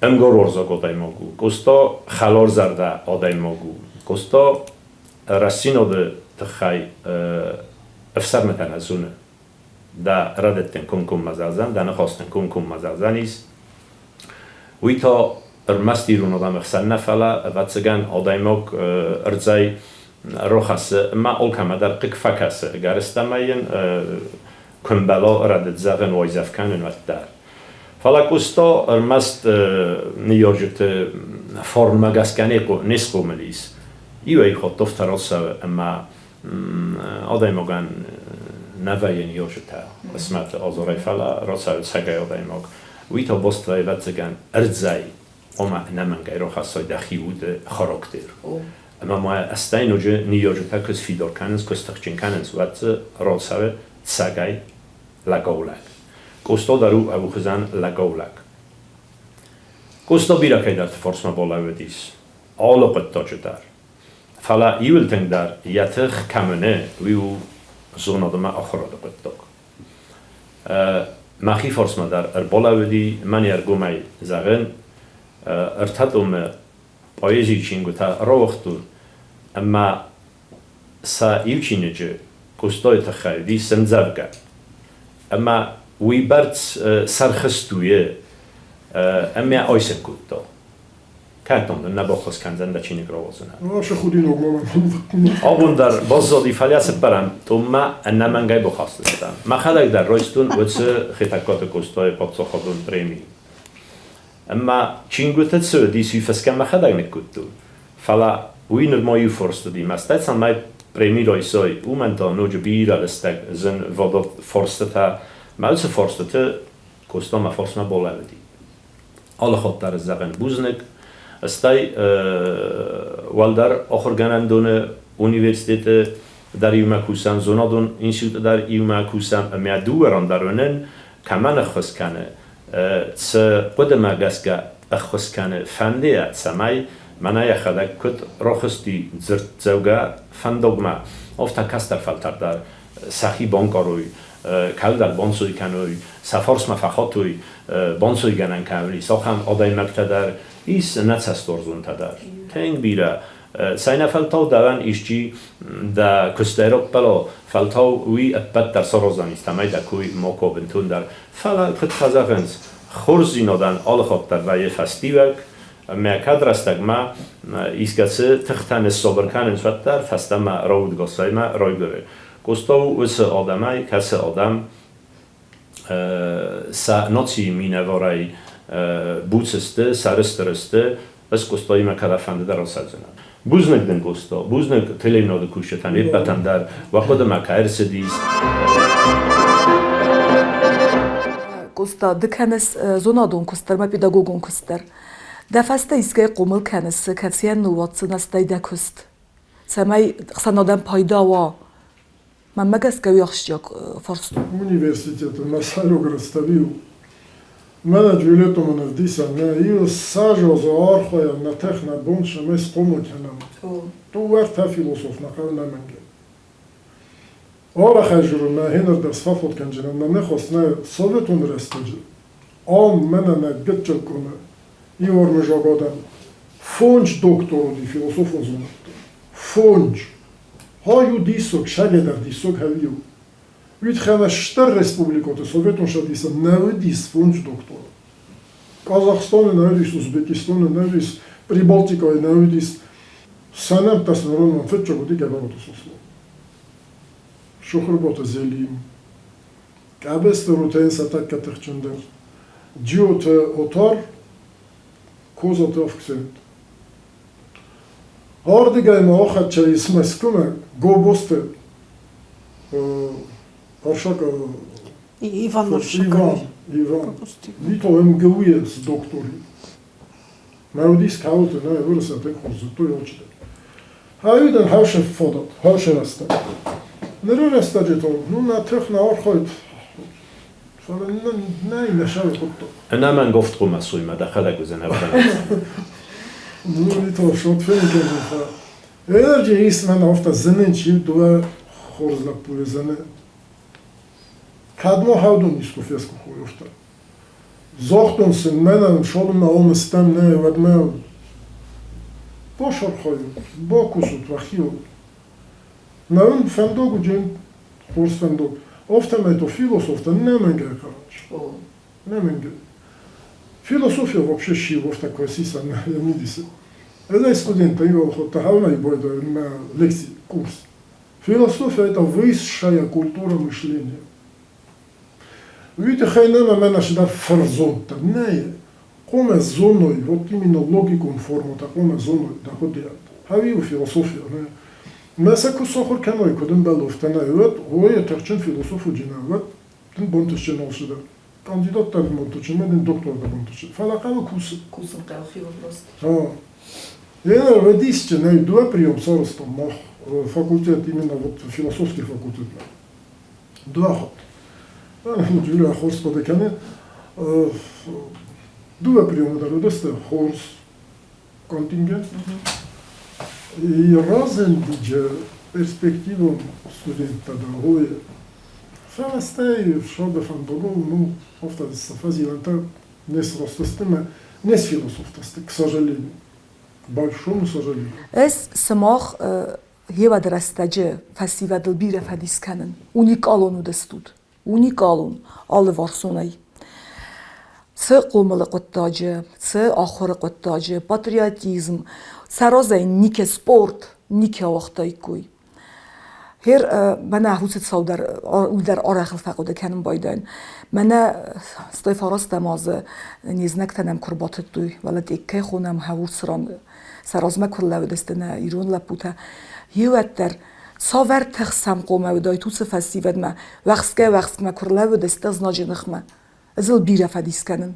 ӕмгаруарзаг адӕймаг у, Къоста хӕларзӕрдӕ адӕймаг у, Къоста рӕстдзинады тыххӕй ӕфсӕрмытӕ нӕ зоны. Дӕ рӕдыдтӕн комкоммӕ зӕгъдзӕн, дӕ ныхӕстӕн комкоммӕ зӕгъдзӕнис. Уый та ӕрмӕст ирон адӕмы хсӕн нӕ, фӕлӕ, ӕвӕццӕгӕн, адӕймаг ӕрдзӕй рохӕссы ӕмӕ алкӕмӕ дӕр хъыг фӕкӕсы, ӕгӕрыстӕмӕй йын куы мбӕла рӕдыд зӕгъын, уайдзӕф кӕнын, уӕддӕр. Фӕлӕ Къоста ӕрмӕст ныййарджыты фарнмӕ гӕсгӕ не схъомыл ис. Иуӕй хатт афтӕ рацӕуы, ӕмӕ адӕймагӕн нӕ вӕййы ныййарджытӕ хъысмӕты азарӕй, фӕлӕ рацӕуы цӕгӕй адӕймаг. Уый та баст вӕййы, ӕвӕццӕгӕн, ӕрдзӕй, ома ӕнӕмӕнгӕй рахӕссай дӕхи уды характер. Ӕмӕ ма стӕй ноджы ныййарджытӕ куы сфидар кӕнынц, куы стыхджын кӕнынц, уӕд дзы рацӕуы цӕгӕй лӕгау-лӕг. Къоста дӕр у ӕвухызӕн лӕгау-лӕг. Къоста бирӕ кӕйдӕрты фарсмӕ балӕууыдис, алы хъуыддаджы дӕр. Фӕлӕ иуыл тынгдӕр йӕ тых кӕм уыны, уый у зонад ӕмӕ ахуырады хъуыддаг. Мӕхи фарсмӕ дӕр ӕрбалӕууыди, мӕн ӕргомӕй зӕгъын, ӕртӕ томы поэзийы чингуытӕ рауагътон, ӕмӕ сӕ иу чиныджы Къостайы тыххӕй уыдис ӕмдзӕвгӕ. Ӕмӕ уыйбӕрц сӕрхызт у ӕмӕ айсыг кодта. Кӕд дын нӕ баххуыс кӕндзӕн дӕ чиныг рауадзынӕн. Абон дӕр баззади, фӕлӕ цыппӕрӕм томмӕ ӕнӕмӕнгӕй бахӕсдзыстӕм. Мӕхӕдӕг дӕр райстон уыцы Хетӕгкаты Къостайы паддзахадон преми. Ӕмӕ чингуыты цы уыдис, уый фӕсгӕ мӕхӕдӕг ныккодтон. Фӕлӕ уый нырма иу фарст уыди. Мӕ стӕй цӕмӕй преми райсой, уымӕн та ноджы бирӕ лыстӕг зын фарстытӕ. Мӕ уыцы фарстыты Къоста мӕ фарсмӕ балӕууыди. Алы хатт дӕр зӕгъын бузныг. Стӕй уӕлдӕр ахуыргӕнӕндоны университеты дӕр иумӕ кусӕм, зонадон институты дӕр иумӕ кусӕм ӕмӕ дыууӕ ран дӕр уынын, кӕмӕн ӕххуыс кӕны, цы хъуыдымӕ гӕсгӕ ӕххуыс кӕны, фӕнды йӕ, цӕмӕй мӕнӕ йӕхӕдӕг куыд рохысти дзырддзӕугӕ фӕндагмӕ, афтӕ кӕстӕр фӕлтӕр дӕр сӕхи банкъарой, кӕлдӕр банцой кӕной, сӕ фарсмӕ фӕхатой, банцойгӕнӕн кӕм ис, ахӕм адӕймӕгтӕ дӕр ис, нӕ цӕстуарзонтӕ дӕр. Тынг бирӕ. Цӕйнӕфӕлтау дӕуӕн исчи дӕ куыстӕй раппӕла, фӕлтау уый ӕппӕт дӕр сараздзӕнис, цӕмӕй дӕ кой ма кӕуа бынтондӕр. Фӕлӕ, куыд фӕзӕгъынц, хорздзинадӕн алыхатт дӕр вӕййы фӕстиуӕг, ӕмӕ кӕд рӕстӕгмӕ искӕцы тыхтӕ ныссабыр кӕнынц, уӕддӕр фӕстӕмӕ раудгасӕймӕ райгуыры. Къоста у уыцы адӕмӕй, кӕцы адӕм сӕ нацийы минӕварӕй буц сты, сӕрыстыр сты, ӕз Къостаимӕ кӕдӕфӕнды дӕр ацӕудзынӕн. Бузныг дын, Къоста, бузныг телеуынады кусджытӕн, не ппӕтӕн дӕр, уӕ хъуыдымӕ кӕй ӕрцыдис. Къоста, ды кӕныс зонадон куыст дӕр ӕмӕ педагогон куыст дӕр. Дӕ фӕстӕ искӕй хъомыл кӕныс, кӕцыйӕн ныууадздзынӕ стӕй дӕ куыст, цӕмӕй ӕхсӕнадӕн пайда уа. Мӕнмӕ гӕсгӕ уый ахсджиаг фарст у. Университеты мӕ сӕйраг рӕстӕг-иу мӕнӕ Джульеттӕ мын ӕвдисӕн нӕ иу ссажозы архайӕн нӕ тых, нӕ бон цӕмӕй схъомыл кӕнӕм. Дыууӕ-ӕртӕ философ нӕ хъӕуы нӕмӕнгӕй. Арӕхӕй журы мӕ хинырдӕм сфӕлхат кӕнджынӕн мӕ ныхас нӕ советон рӕстӕджы. Ам мӕнӕ нӕ гыццыл къуымы иу ӕрмызаг адӕм фондз доктор уыди философон зонӕдты. Фондз! Хай у диссаг, сӕгӕдӕр диссаг хӕвиу. Уьтхӕмӕ стыр республикӕты Советон Цӕдисы нӕ уыдис фондз докторы. Казахстаны нӕ уыдис, Узбекистаны нӕ уыдис, Прибалтикӕйы нӕ уыдис. Сӕ нӕмттӕ сын ронмӕ фыццаг уыди Гӕбӕраты Сослан. Сохырботы Зелим, Къӕбысты Рутен сӕ тӕккӕ тыхджындӕр, Джиоты Отар, Козаты Авксент. Ардыгӕй ма ахӕццӕ ис Мӕскуымӕ Гобозты Аршак Иван Аршакович. Иван, Иван. Вито МГУ-йы с доктори. Мӕ уыдис кӕуылты, нӕ уырысы тынг хорз зыдтой алчидӕр. Хӕридӕн хӕрзы фадат, хӕрзы рӕстӕг. Ныры рӕстӕджы та, ну, нӕ тых, нӕ архайд, фӕлӕ нӕй нӕ сӕры хъуыддаг. Ӕнӕмӕнг офт хъуымац уый ма дӕхӕдӕг уыдзӕн ӕвдӕнӕг. Ну, и то, что фенкӕнын Энерджи ис мӕн афтӕ зынын чи дыууӕ хорз лӕппуйы зыны. Кӕд ма хӕдон искуы фескуыхой афтӕ. Загътон сын, мӕнӕн цалынмӕ ам стӕм, нӕ, уӕдмӕ бацархайут, бакусут уӕхиуыл. Мӕ уын фӕндаг уыди хорз фӕндаг. Афтӕмӕй то философтӕ нӕмӕнгӕй короче. Нӕмӕнгӕй. Философия вообще сси афтӕ косиса йӕ мидисы. Ӕз ӕй студенттӕн иуӕлхъодта хӕлмӕй байдайын мӕ лекци, курс. Философия – это высшая культура мышления. Уый тыххӕй нӕм ӕмӕ нӕ цыдӕр фырзондтӕ нӕй. Хъуамӕ зоной, вот именно логикон формӕтӕ хъуамӕ зоной дӕ хъуыдыйад. Ӕви у философия, нӕ? Мӕ сӕ куы сахуыр кӕной, куыд ӕмбӕлы, афтӕ нӕ, уӕд ой, тыхджын философ уыди, нӕ, уӕд дын бонтысджын алцыдӕр. Кандидат дӕр бонтысджын, мӕ дын доктор дӕр бонтысджын. Фӕлӕ хъӕуы кусын. Кусын хъӕуы хиуыл просто. Я водистина два прием сарастам мах факультет именно вот философский факультет. Два хатт. Джулия хорз хъуыды кӕны. Дыууӕ приемы дӕр уыдысты хорз контингент. И разындиджы перспективон студенттӕ дӕр уой. Фӕлӕ стӕй фсады фӕндагыл, ну, афтӕ фӕзилӕнтӕ не срастысты мӕ не сфилософтӕ сты, к сожалению. К большому сожалению. Ӕз сымах Гъеуӕды рӕстӕджы фӕсивӕдыл бирӕ фӕдис кӕнын. Уникалон уыдыстут. Уникалон, алыварсонӕй. Цы хъомылы хъуыддаджы, цы ахуыры хъуыддаджы, патриотизм, сӕ разӕй никӕ спорт никӕ ауагътаиккой. Гъер мӕнӕ уыцы цау дӕр уый дӕр арӕх фӕхъуыды кӕнын байдайын. Мӕнӕ стой фарастӕм азы не знӕгтӕ нӕм куы рбатыдтой, уӕлӕ тъеккӕй хонӕм хӕвурцран сӕ размӕ куы рлӕууыдысты нӕ ирон лӕппутӕ, еуӕддӕр цавӕр тых сӕм хъомӕ уыдаид уыцы фӕсивӕдмӕ, уӕхскӕй-уӕхскмӕ куы рлӕууыдысты знаджы ныхмӕ. Ӕз ыл бирӕ фӕдис кӕнын.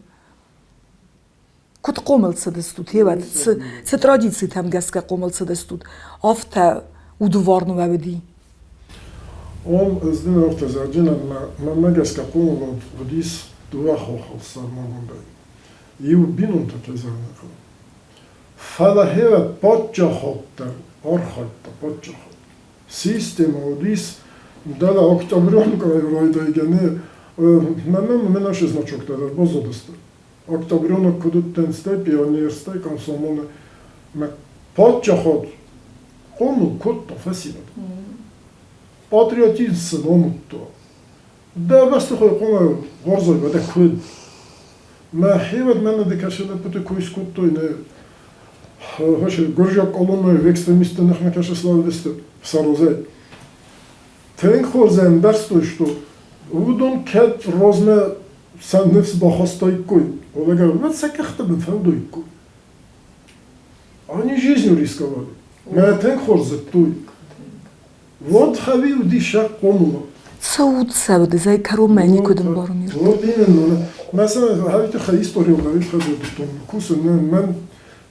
Куыд хъомыл цыдыстут, еуӕд, цы, цы традицитӕм гӕсгӕ хъомыл цыдыстут, афтӕ удварн уӕ уыди? Он ӕз дын афтӕ зӕгъджынӕн, мӕнмӕ гӕсгӕ хъомылад уыдис дыууӕ хохыл сӕрмагондӕй. Иу бинонтӕ кӕй зӕгъын хъӕуы. Фӕлӕ хевӕд паддзахад дӕр архайдта паддзахад. Система уыдис дӕлӕ октябренкӕйы райдайгӕ не мӕнӕн мӕ наши значоктӕ дӕр баззадысты. Октябренок куыд уыдтӕн, стӕй пионер, стӕй комсомолы. Мӕ паддзахад Хъомыл кодта фӕсивӕд. Патриотизм сын амыдта. Дӕ бӕстыхай хъуамӕ уарзай, уӕдӕ куыд? Мӕ хевӕд мӕнӕ ды кӕсы лӕппуты кой скодтой, нӕ гуырзиаг колоннӕйы экстремистты ныхмӕ кӕсы слависты сарозӕй. Тынг хорз ӕмбӕрстой, что уыдон кӕд размӕ сӕ ныфс бахастаиккой, уӕлӕгӕр, уӕд сӕ къӕхты бын фӕуыдаиккой. Они жизнью рисковали. Мӕ тынг хорз зыдтой. Вот хави уыди сӕ хъомылад. Цӕуд цӕуд, зӕй кӕронмӕ никуы дын барумир. Вот именно. Мӕ хави тыххӕй историон равилхӕдзӕдтон кусын, мӕн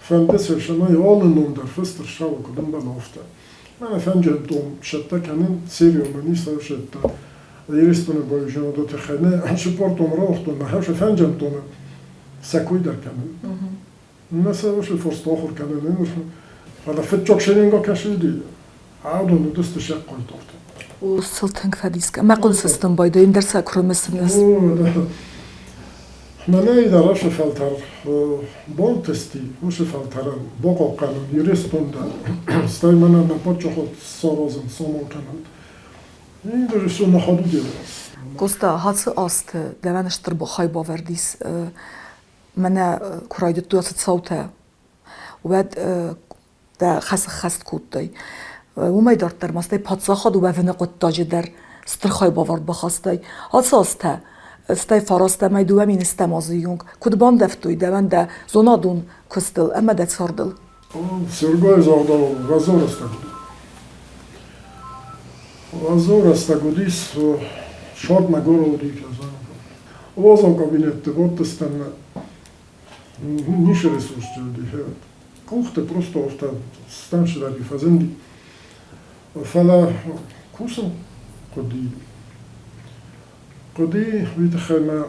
фӕнды совершенно алы ном дӕр фыст ӕрцӕуы, куыд ӕмбӕлы, афтӕ. Мӕнӕ фӕнджӕнтон цӕттӕ кӕнын серион ницы Ирыстоны боевжоноды тыххӕй нӕ спортон рауагътон, мӕ хӕсы фӕнджӕнтоны сӕ кой дӕр кӕнын. Нӕ сӕ уыцы форст ахуыр кӕнын, фӕлӕ фыццаг шеренга кӕсыди, адон уыдысты сӕ хъайтартӕ. Сыл тынг фӕдис мӕ хъуыды сыстын байдайын дӕр сӕ куы рымысынц. Мӕнӕй дӕр ацы фӕлтӕр бантысти, уыцы фӕлтӕрӕн бахъахъхъӕнын Ирыстон дӕр, стӕй мӕнӕ нӕ паддзахад саразын, самал кӕнын. И все на ходу делалось. Коста, ацы азты дӕуӕн стыр хайбавӕрд ис мӕнӕ куы райдыдтой ацы цаутӕ, уӕд дӕ хӕс ӕххӕст кодтай. Уымӕй дарддӕр ма стӕй паддзахады уӕвыны хъуыддаджы дӕр стыр хайбавӕрд бахастай. Ацы азтӕ стӕй фарастӕмӕй 2000 стӕм азы онг куыд бандӕвтой дӕуӕн дӕ зонадон куыстыл ӕмӕ дӕ цардыл? Сергой загъдау разорӕстӕг уыди. Разорӕстӕг уыдис, шортмӕ горы уыди, Уазал кабинетты бадтыстӕм ницы ресурсты уыди. Къухты просто афтӕ станцӕ фӕзынди. Фӕлӕ кусын хъуыди. Хъуыди уый тыххӕй мӕ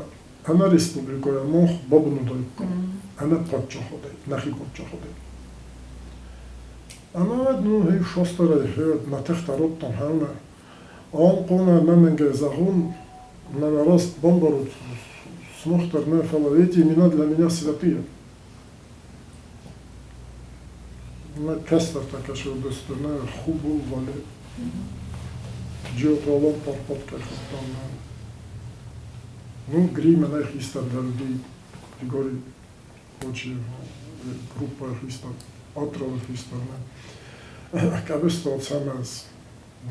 ӕнӕ республикӕйӕ мах бабын уыдаиккам, ӕнӕ паддзахадӕй, нӕхи паддзахадӕй. Ӕмӕ уӕд ну иу шостерӕй мӕ тыхтӕ радтам хӕрмӕ. Ам хъуамӕ мӕнӕнгӕй зӕгъон, мӕнӕ раст бамбарут, сымах дӕр нӕ, фӕлӕ эти имена для меня святые. Мӕ кӕстӕртӕ кӕсӕудысты нӕ Хубул Вале. Джиоты Парпат кӕй хуыдтам нӕ. Ну, Гри мӕнӕй хистӕр дӕр уыди, Григорий Хочиев, группӕйы хистӕр, Атровы хистӕр нӕ. Къӕбысты Ацӕмӕз,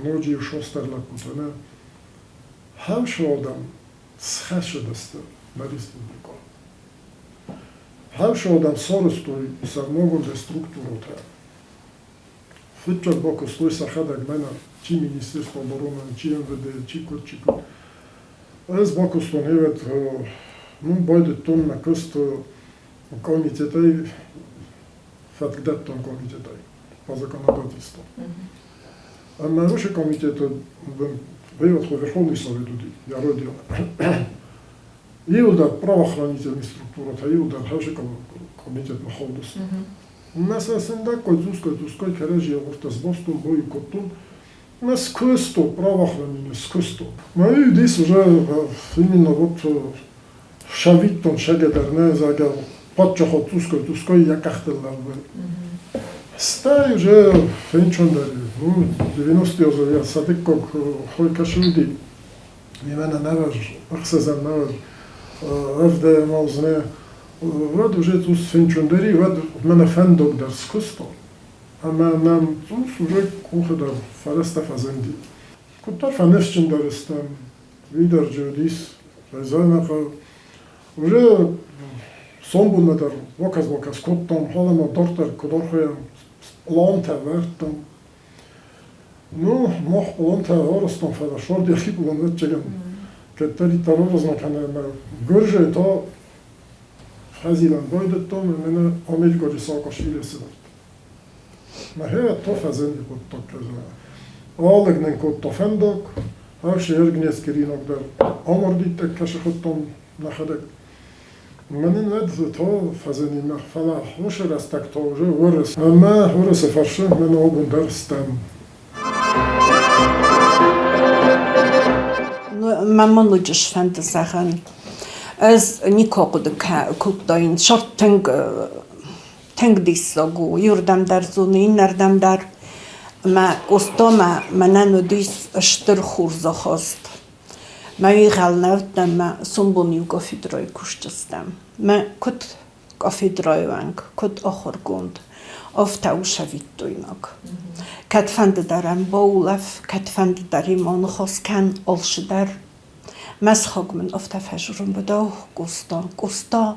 ноджы иу состӕр лӕппутӕ нӕ. Хӕмсы адӕм схӕссыдысты нӕ республикӕ. Хӕмсы адӕм сарӕзтой сӕрмагонд структурӕтӕ. Фыццаг бакуыстой сӕхӕдӕг мӕнӕ чи Министерство обороны, чи МВД, чи куыд, чи куыд. Ӕз бакуыстон ӕвӕд, ну, байдыдтон мӕ куыст комитетӕй, фӕткдӕттӕн комитетӕй по законодательству. Ӕмӕ уыцы комитеты вывод Верховный Совет уыди, йӕ родина. Иуылдӕр правоохранительный структурӕтӕ, иуылдӕр хӕсы комитетмӕ хаудысты. Мӕ сӕ сындӕггай, цъусгай-цъусгай кӕрӕдзийы гъуртӕ сбастон, баиу кодтон. Мӕ скуыстон, правоохранение скуыстон. Мӕ здесь уже именно вот сӕвиттон сӕгӕдӕр нӕ, зӕгъгӕ, паддзахад цъусгай-цъусгай йӕ къӕхтыл лӕууы. Стӕй уже фенчондӕр, ну, 90-е азы йӕ сӕдыккаг хой кӕсы уыди. Мемӕ нӕ ӕхсӕзӕм нӕ ӕвдӕм аз нӕ. Уӕд уже цъус фенчондӕри, уӕд мӕнӕ фӕндаг дӕр скуыстон. Ӕмӕ нӕм цъус уже къухы дӕр фӕрӕзтӕ фӕзынди. Куыддӕр фӕныфсджындӕр стӕм, уый дӕр джы уыдис Райзайнахъы. Уже сомбонмӕ дӕр бакӕс-бакӕс кодтам, халӕмӕ дарддӕр куыд архайӕм, пълантӕ вӕрдтам. Ну, мах пълантӕ арӕзтам, фӕлӕ шорд йӕхи пълан ӕвӕццӕгӕн кӕддӕриддӕр аразмӕ кӕны ӕмӕ гуырзӕй та фӕзилӕн байдыдтам ӕмӕ нӕ Америкаджы Саакашвили сывӕрдта. Мӕхе то фӕзынди хъуыддаг кӕза. Алыг нын кодта фӕндаг, ӕфсы Ергнескеринаг дӕр амарди тӕккӕ сыхуыдтам нӕхӕдӕг. Мӕнӕн уӕд то фӕзыни мах, фӕлӕ уыцы рӕстӕг то уже уырыс. Ӕмӕ уырысы фӕрсы мӕн абон дӕр стӕм. Мӕ ноджы сфӕнды зӕгъын, ӕз никуы хъуыды кодтаин, сӕрд тынг тынг диссаг у, иуырдӕм дӕр зоны, иннӕрдӕм дӕр. Мӕ Къостамӕ мӕнӕн уыдис стыр хорзахаст. Мӕ уигъӕл нӕ уыдтӕн, мӕ сомбон иу кафедрӕйы кусджытӕм. Мӕ куыд кафедрӕйы уӕнг, куыд ахуыргонд, афтӕ у цӕвиттойнаг. Кӕдфӕнды дӕр ӕм баулӕф, кӕдфӕнды дӕр имӕ аныхас кӕн, алцыдӕр. Мӕ сыхаг мын афтӕ фӕзурын быдау, Къоста, Къоста,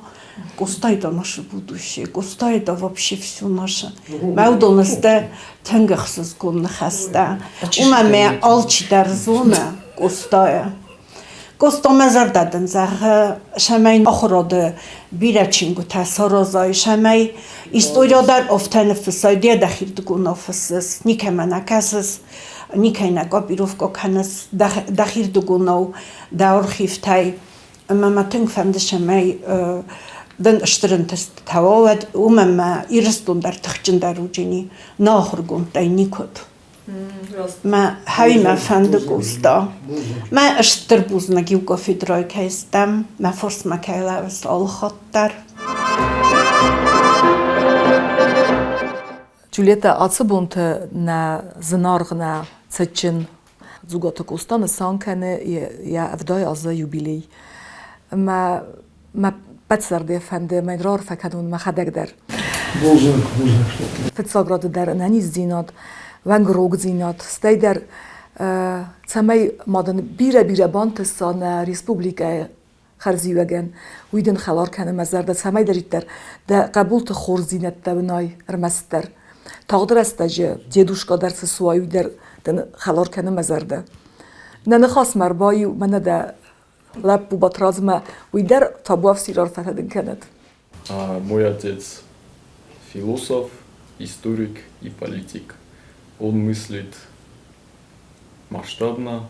Къоста это наше будущее, Къоста это вообще все наше. Мӕ уыдон сты тынг ӕхсызгон ныхӕстӕ. Уымӕ мӕ алчидӕр зоны Къостайы. Къоста мӕ зӕрдӕ дын зӕгъы, цӕмӕй ахуырады бирӕ чингуытӕ саразай, цӕмӕй история дӕр афтӕ ныффыссай, ды дӕхирдыгонау фыссыс, никӕмӕ нӕ кӕсыс, никӕй нӕ копировкӕ кӕныс дӕхирдыгонау дӕ архивтӕй. Ӕмӕ мӕ тынг фӕнды, цӕмӕй дын стыр ӕнтыстытӕ уа, уӕд уымӕн мӕ Ирыстон дӕр тыхджындӕр уыджыни, нӕ ахуыргондтӕй никуыд. Мӕ хӕймӕ фӕнды Къоста. Мӕ стыр бузныг иу кафедрӕйы кӕй стӕм, мӕ фарсмӕ кӕй лӕууыс алы хатт дӕр. Джульетта, ацы бонты нӕ зынаргъ, нӕ цытджын Дзугаты Къоста нысан кӕны йӕ 70 азы юбилей. Мӕ мӕ ппӕт зӕрдӕ фӕнды мӕн раарфӕ кӕнон мӕхӕдӕг дӕр. Бузныг, бузныг. Фыццаг рады дӕр ӕнӕниздзинад, уӕнгрогдзинад, стӕй дӕр цӕмӕй ма дын бирӕ-бирӕ бантыса нӕ республикӕйы хӕрзиуӕгӕн, уый дын хӕлар кӕны мӕ зӕрдӕ, цӕмӕйдӕриддӕр дӕ хъӕбулты хорздзинӕдтӕ уынай ӕрмӕстдӕр. Тагъд рӕстӕджы дедушка дӕр цы суай, уый дӕр дын хӕлар кӕны мӕ зӕрдӕ. Нӕ ныхасмӕ ӕрбаиу мӕнӕ дӕ лӕппу Батрадзмӕ, уый дӕр табуафсир арфӕтӕ дын кӕнӕд. Мой отец философ, историк и политик. Он мыслит масштабно,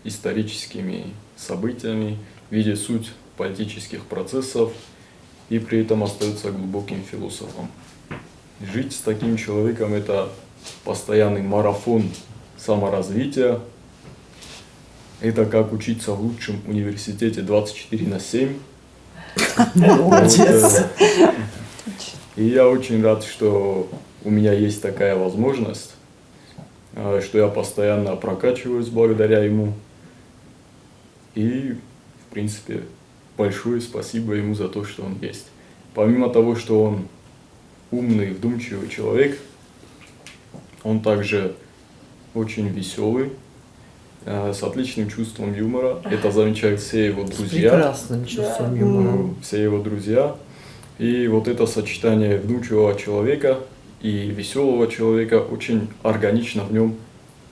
историческими событиями, видит суть политических процессов и при этом остается глубоким философом. Жить с таким человеком – это постоянный марафон саморазвития. Это как учиться в лучшем университете 24 на 7. Молодец. И я очень рад, что у меня есть такая возможность, что я постоянно прокачиваюсь благодаря ему. И, в принципе, большое спасибо ему за то, что он есть. Помимо того, что он умный, вдумчивый человек, он также очень веселый, с отличным чувством юмора. Это замечают все его друзья. С прекрасным чувством юмора. Все его друзья. И вот это сочетание вдумчивого человека и веселого человека очень органично в нем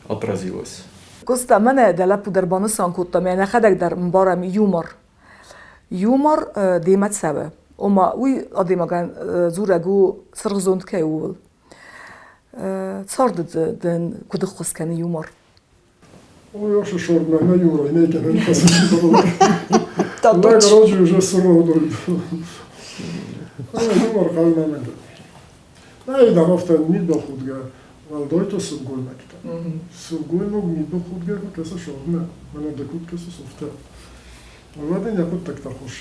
отразилось. Къоста, мӕнӕ дӕ лӕппу дӕр банысан кодта, мӕ нӕхӕдӕг дӕр ӕмбарӕм юмор. Юмор демӕ цӕуы. Ома уый адӕймагӕн дзурӕг у цыргъзонд кӕй у, ууыл. Царды дын куыд ӕххуыс кӕны юмор? Ой, ошо шорна на юмор, не кӕнӕн Да, короче, уже суровый. Юмор хъӕуы мӕнӕн. Нӕй, дам, афтӕ мидбылхудгӕ уӕлдайты сылгоймӕгтӕ. Сылгоймаг мидбылхудгӕ куы кӕсы шормӕ, мӕнӕ ды куыд кӕсыс, афтӕ. Уӕд ын йӕ хъуыддӕгтӕ хорз.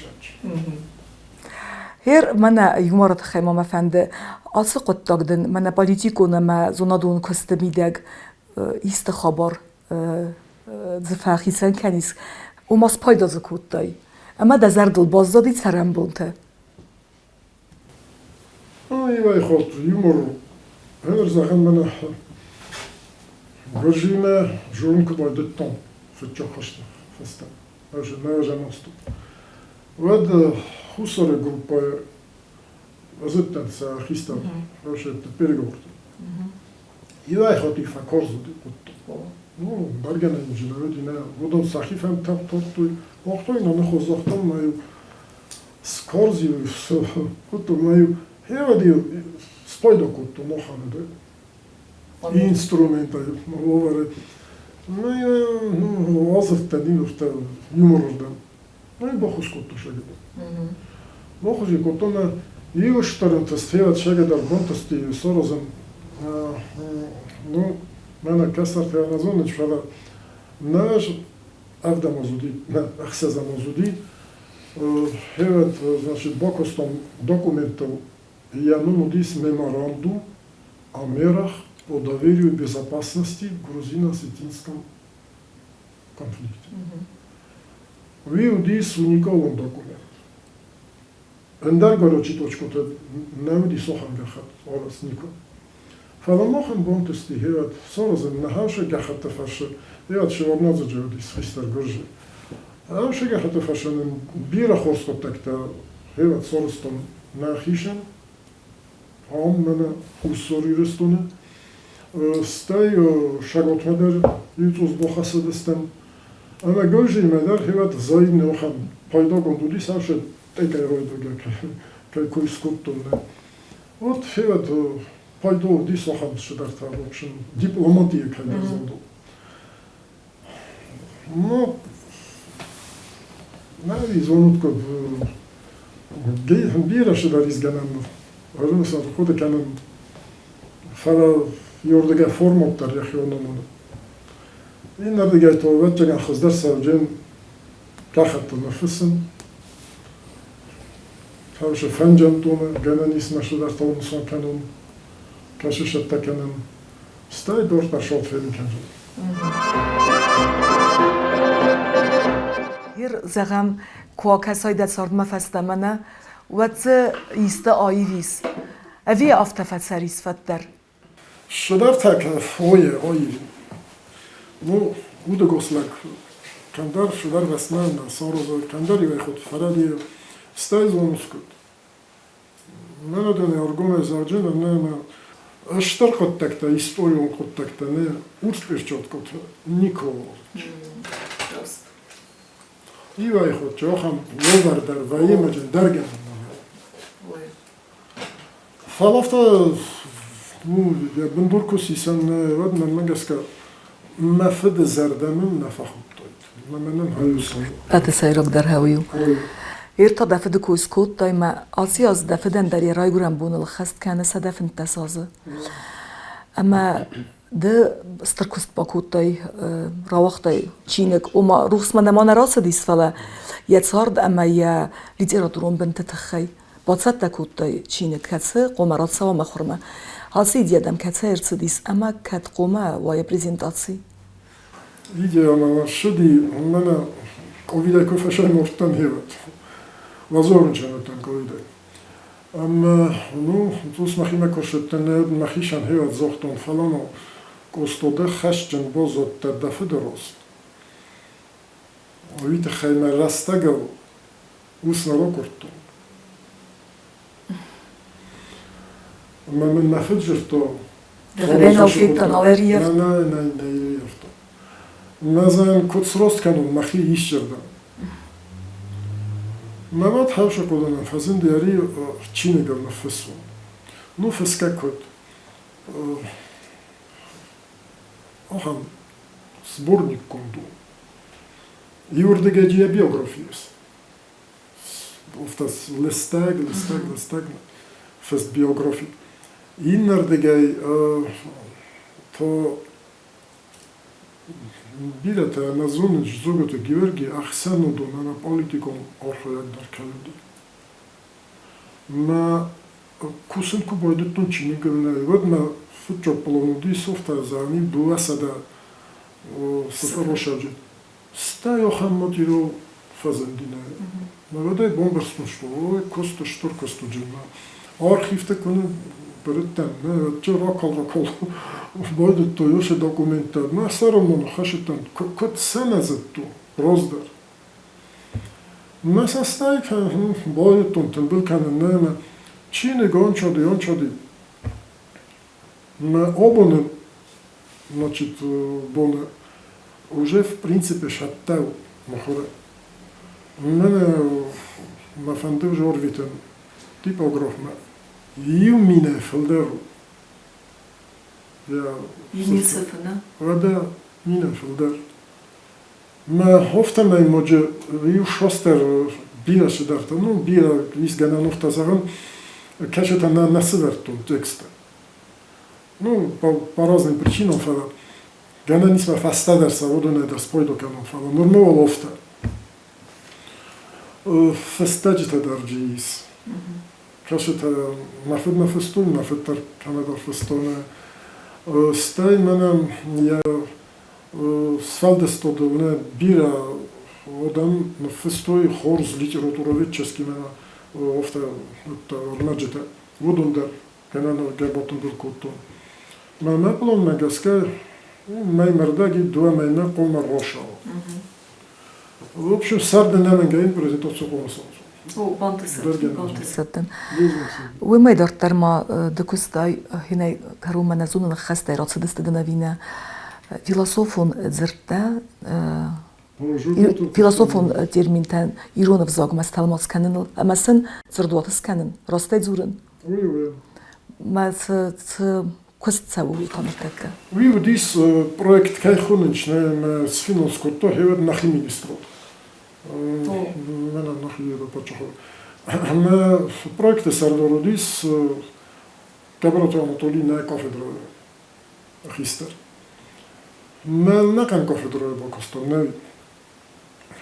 Гъер мӕнӕ юморы тыххӕй ма мӕ фӕнды ацы хъуыддаг дын мӕнӕ политикон ӕмӕ зонадон куысты мидӕг исты хабар дзы фӕхицӕн кӕнис, ома спайда дзы кодтай ӕмӕ дӕ зӕрдыл баззади цӕрӕнбонтӕ. Иуӕй хатт юмор ӕндӕр зӕгъӕн мӕнӕ Гуырдзимӕ дзурын куы байдыдтон фыццаг хӕсты фӕстӕ, нӕуӕдзӕм азты, уӕд Хуссары группӕйы ӕз уыдтӕн сӕ хистӕр ӕфсӕдты переговорты. Иуӕй хатт фӕкарз уыди хъуыддаг. Ну, бӕргӕ нӕ инженер уыди, нӕ уыдон сӕхи фӕндтӕ кодтой, загътой, нӕ ныхос загътам, мӕ-иу скарз-иу кодтон, мӕ-иу хевӕд-иу спайда кодтон ахӕм инструментӕй уавӕры. Ну, азырдтӕн, иуырдтӕ юморырдӕм. Ну, баххуыс кодтой сагӕдӕр. Баххуыс кодтон, иу стӕрынты хевӕд сагӕдӕр бантысти саразын. Ну, мӕнӕ кӕстӕртӕ нӕ зонынц, фӕлӕ нӕ ӕвдӕм аз уыди, нӕ ӕхсӕзӕм аз уыди, хевӕд, значит, бакуыстам документтыл, йӕ ном уыдис меморандум о мерах По доверию безопасности в грузино-осетинском конфликте. Уый уыдис уникалон документ. Ӕндӕр горочи точкотӕ нӕ уыдис ахӕм гӕххӕтт арӕзт никуы. Фӕлӕ махӕн бантысти гъеуӕд саразын ныхасы гӕххӕтты фӕрцы, гъеуӕд Шеварднадзе уыдис хистӕр гуырдзы. Ныхасы гӕххӕтты фӕрцы нын бирӕ хорз хъуыддӕгтӕ гъеуӕд сарӕзтам нӕхицӕн, ам мӕнӕ Хуссар Ирыстоны. Стӕй Шаготмӕ дӕр иу цъус бахӕцыдыстӕм. Ӕмӕ Гуырдзимӕ дӕр гъеуӕд зайыны ахӕм пайдагонд уыдис, ӕфсад тъекӕй райдайгӕ кӕй кой скодтон. Вот февӕд пайда уыдис ахӕм цыдӕртӕ, в общем, дипломатийы кӕйдӕр зондыл. Ну, нӕ зонут куыд, бирӕ цыдӕр изгӕнӕн ӕрымысӕн хъуыды кӕнын, фӕлӕ иуырдыгӕй формат дӕр йӕхион амоны. Иннӕрдыгӕй та, ӕвӕццӕгӕн, хуыздӕр сӕвджын гӕххӕттыл ныффыссын. Фӕрсы фӕнджӕндоны гӕнӕн ис мӕсыдӕртӕ нысан кӕнын, кӕсы сӕттӕ кӕнын, стӕй дортӕ шалт фенын кӕнын. Ир, зӕгъӕм, куы акӕсай дӕ цардмӕ фӕстӕмӕ нӕ, уӕд дзы исты аивис? Ӕви афтӕ фӕцӕрис фӕддӕр? Цыдӕртӕ ой, ой, ну, удӕгас лӕг кӕмдӕр цыдӕр рӕстмӕ нӕ саразы, кӕмдӕр иуӕй худ фӕрӕдийы, стӕй зоныс куыд. Мӕнӕ дын ӕргомӕй зӕгъджын ӕмӕ мӕ стыр хъуыддӕгтӕ, историон хъуыддӕгтӕ нӕ урс перчаткӕтӕ никуы Иуӕй худ ахӕм уавӕр дӕр вӕййы ӕмӕ дӕр гӕнӕн нӕ Фӕлӕ афтӕ ну, йӕ бындур куы сисӕн, уӕд мӕнмӕ гӕсгӕ мӕ фыды зӕрдӕ мын нӕ фӕхудтаид. Мӕ мӕнӕн хӕйусон. Ӕппӕты сӕйрагдӕр хӕуый у. Ир та дӕ фыды кой скодтай мӕ аци аз дӕ фыдӕн дӕр йӕ райгуырӕн боныл хӕст кӕны 115 азы. Ӕмӕ ды стыр куыст бакодтай, рауагътай чиныг. Ома рухсмӕ нӕма нӕ рацыдис, фӕлӕ йӕ цард ӕмӕ йӕ литературон бынты тыххӕй бацӕттӕ кодтай чиныг, кӕцы хъуамӕ рацӕуа мыхуырмӕ. Ацы идея дӕм кӕцӕй ӕрцыдис ӕмӕ кӕд хъуамӕ уа йӕ презентаци? Идея мӕ ссыди, мӕнӕ ковидӕй куы фӕсӕймордтӕн хевӕд. Лазорынчын уыдтӕн ковидӕй. Ӕмӕ, ну, цъус мӕхимӕ куы рцыдтӕн, мӕхицӕн хевӕд загътон, фӕлӕ ну, Къосто дӕ хӕсджын баззадтӕ дӕ фыды раз. Уый тыххӕй мӕ рӕстӕгыл ус нӕ ракуырдтон. Ӕмӕ мын мӕ фыд дзырдта, Нӕ, нӕ, нӕ ӕрййӕфта. Мӕ зӕн куыд сраст кӕнон мӕхи исчердӕм. Мӕ мад хӕрзӕхъуыдынӕн фӕзынди ӕри чиныгыл ныффыссон. Ну, фысгӕ куыд? Ахӕм сборникгонд у. Иуырдыгӕй йӕ биографи ис. Афтӕ лыстӕг, лыстӕг, лыстӕг фыст биографи. Иннӕрдыгӕй то бирӕтӕ нӕ зонынц Зугаты Георгий ӕхсӕнадон ӕмӕ политикон архайӕг дӕр кӕй уыди. Мӕ кусын куы байдыдтон чиныгыл, уӕд мӕ фыццаг пълан уыди софтӕ зӕгъӕн 200 сыфы росаджы. Стӕй ахӕм материал фӕзынди нӕ. Уӕдӕй бамбӕрстон, что ой, куыст стыр куыст уыди. Архивты куы бырыдтӕн, нӕ ракал-ракал байдыдтой уыцы документтӕ. Мӕ сӕрыл мын хӕсыдтӕн, куыд сӕ нӕ зыдтон раздӕр. Мӕ цӕстӕй байдыдтон тымбыл кӕнын ӕмӕ чиныг ӕнцади, ӕнцади. Мӕ абоны значит, боны уже в принципе сӕттӕ у мыхуыры. Мӕнӕ мӕ фӕнды уже ӕрвитын типографмӕ. Иу минӕй фылдӕр у. Мин цифры, нӕ? Уӕдӕ минӕй фылдӕр. Мӕ афтӕмӕй ноджы иу шостер бирӕ цыдӕртӕ, ну, бирӕ ис гӕнӕн уфтӕ зӕгъын, кӕцытӕ нӕ нӕ сывӕрдтон тексты. Ну, по разным причинам, фӕлӕ гӕнӕн ис мӕ фӕстӕдӕр сӕ уыдонӕй дӕр спайда кӕнон, фӕлӕ нырма уал афтӕ. Фыстӕджытӕ дӕр джи ис. Кӕцытӕ мӕ фыдмӕ фыстон, мӕ фыд дӕр кӕмӕдӕр фыстон. Стӕй мӕнӕн йӕ сфӕлдыстады нӕ бирӕ адӕм ныффыстой хорз литературоведческий мӕнӕ афтӕ ӕрмӕджытӕ. Уыдон дӕр кӕнӕ гӕбатымбыл кодтон. Мӕ мӕ пъланмӕ гӕсгӕ мӕймӕрдӕги дыууӕ мӕймӕ хъуамӕ рашауа. В общем, сӕрды нӕмӕнгӕй презентаци хъуамӕ саразон. О, бантысӕттӕн. Уымӕй дарддӕр ма ды куыстай хинӕй кӕронмӕ нӕ зонын ӕххӕстӕй рацыдысты дын ӕви нӕ философон дзырдтӕ, философон терминтӕ ирон ӕвзагмӕ стӕлмац кӕныныл ӕмӕ сын дзырдуат скӕнын, растӕй дзурын. Мӕ цы куыст цӕуы уый та ныртӕккӕ? Уый уыдис проект кӕй хонынц, нӕ мӕ сфинанс кодта хевӕд нӕхи министрад. Мӕнӕ нӕхи паддзахад. Ӕмӕ проекты сӕрдар уыдис Гӕбӕраты Анатолий нӕ кафедрӕйы хистӕр. Мӕ нӕхъӕн кафедрӕйы бакуыстон, нӕ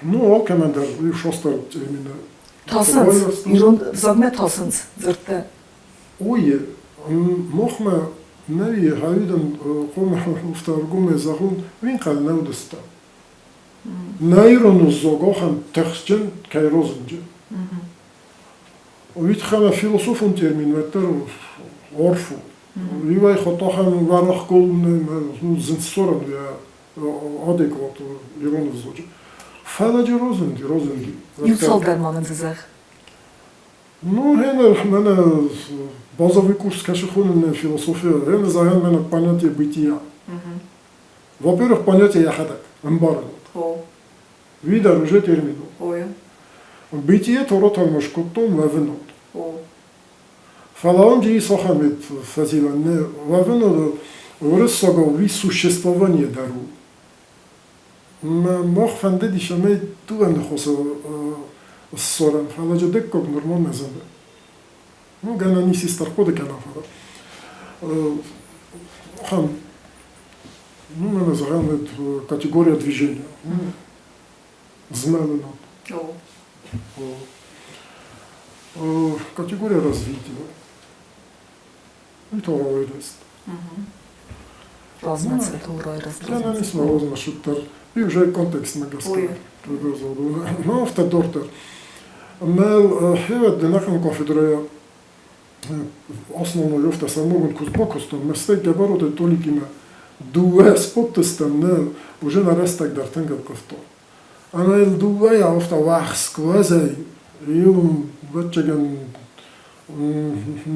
Ну, алкӕмӕн дӕр иу шостӕр термины. Тасынц, ирон ӕвзагмӕ тасынц дзырдтӕ. Ой, махмӕ нӕ гъӕуидӕн хъуамӕ ӕргомӕй зӕгъун, уин хъал нӕ уыдыстӕм. Нӕ ирон ӕвзаг ахӕм тыхджын кӕй разынди. Уый тыххӕй философон термин уӕддӕр арф у. Иуӕй хатт ахӕм уӕрӕх голм зын ссарӕн йӕ адекват ирон ӕвзаджы. Фӕлӕ джы разынди, разынди. Иу цалдӕр ма мын дзы зӕгъ. Ну, генер, мӕнӕ базовый курс кӕсы хонын философия, генер зӕгъӕн мӕнӕ понятие бытия. Во-первых, понятие йӕхӕдӕг, ӕмбарын. Уый дӕр уже термин у. Бытие тороталмӕ скодтон уӕвынад. Фӕлӕ он ис ахӕм фӕзилӕн, уӕвынад уырыссагау уый существование дӕр у. Мах фӕндыдис ӕмӕ дыууӕ ныхасы ссарӕм, фӕлӕ джы дыккаг нырма нӕ зыны. Ну, гӕнӕн ис истӕрхъуыды кӕна, фӕлӕ ахӕм, ну, мӕнӕ зӕгъӕм, категория движения. Змӕлынад. Категория развития. Это райрест. Размӕцыд у райрӕзт. Гӕнӕн ис размӕцыд дӕр. И уже контекстмӕ гӕсгӕ. Ну, афтӕ дарддӕр. Мӕ хевӕд нӕхъӕн кафедрӕйӕ основной афтӕ сӕрмагонд куыст бакодтон. Мӕ стӕй Гӕбӕроты Толикимӕ дыууӕ сподтыстӕм нӕ уже нӕ рӕстӕг дӕр тынг ӕлхъывтон. Ӕмӕ йыл дыууӕйӕ афтӕ уӕхскуӕзӕй иу ӕвӕццӕгӕн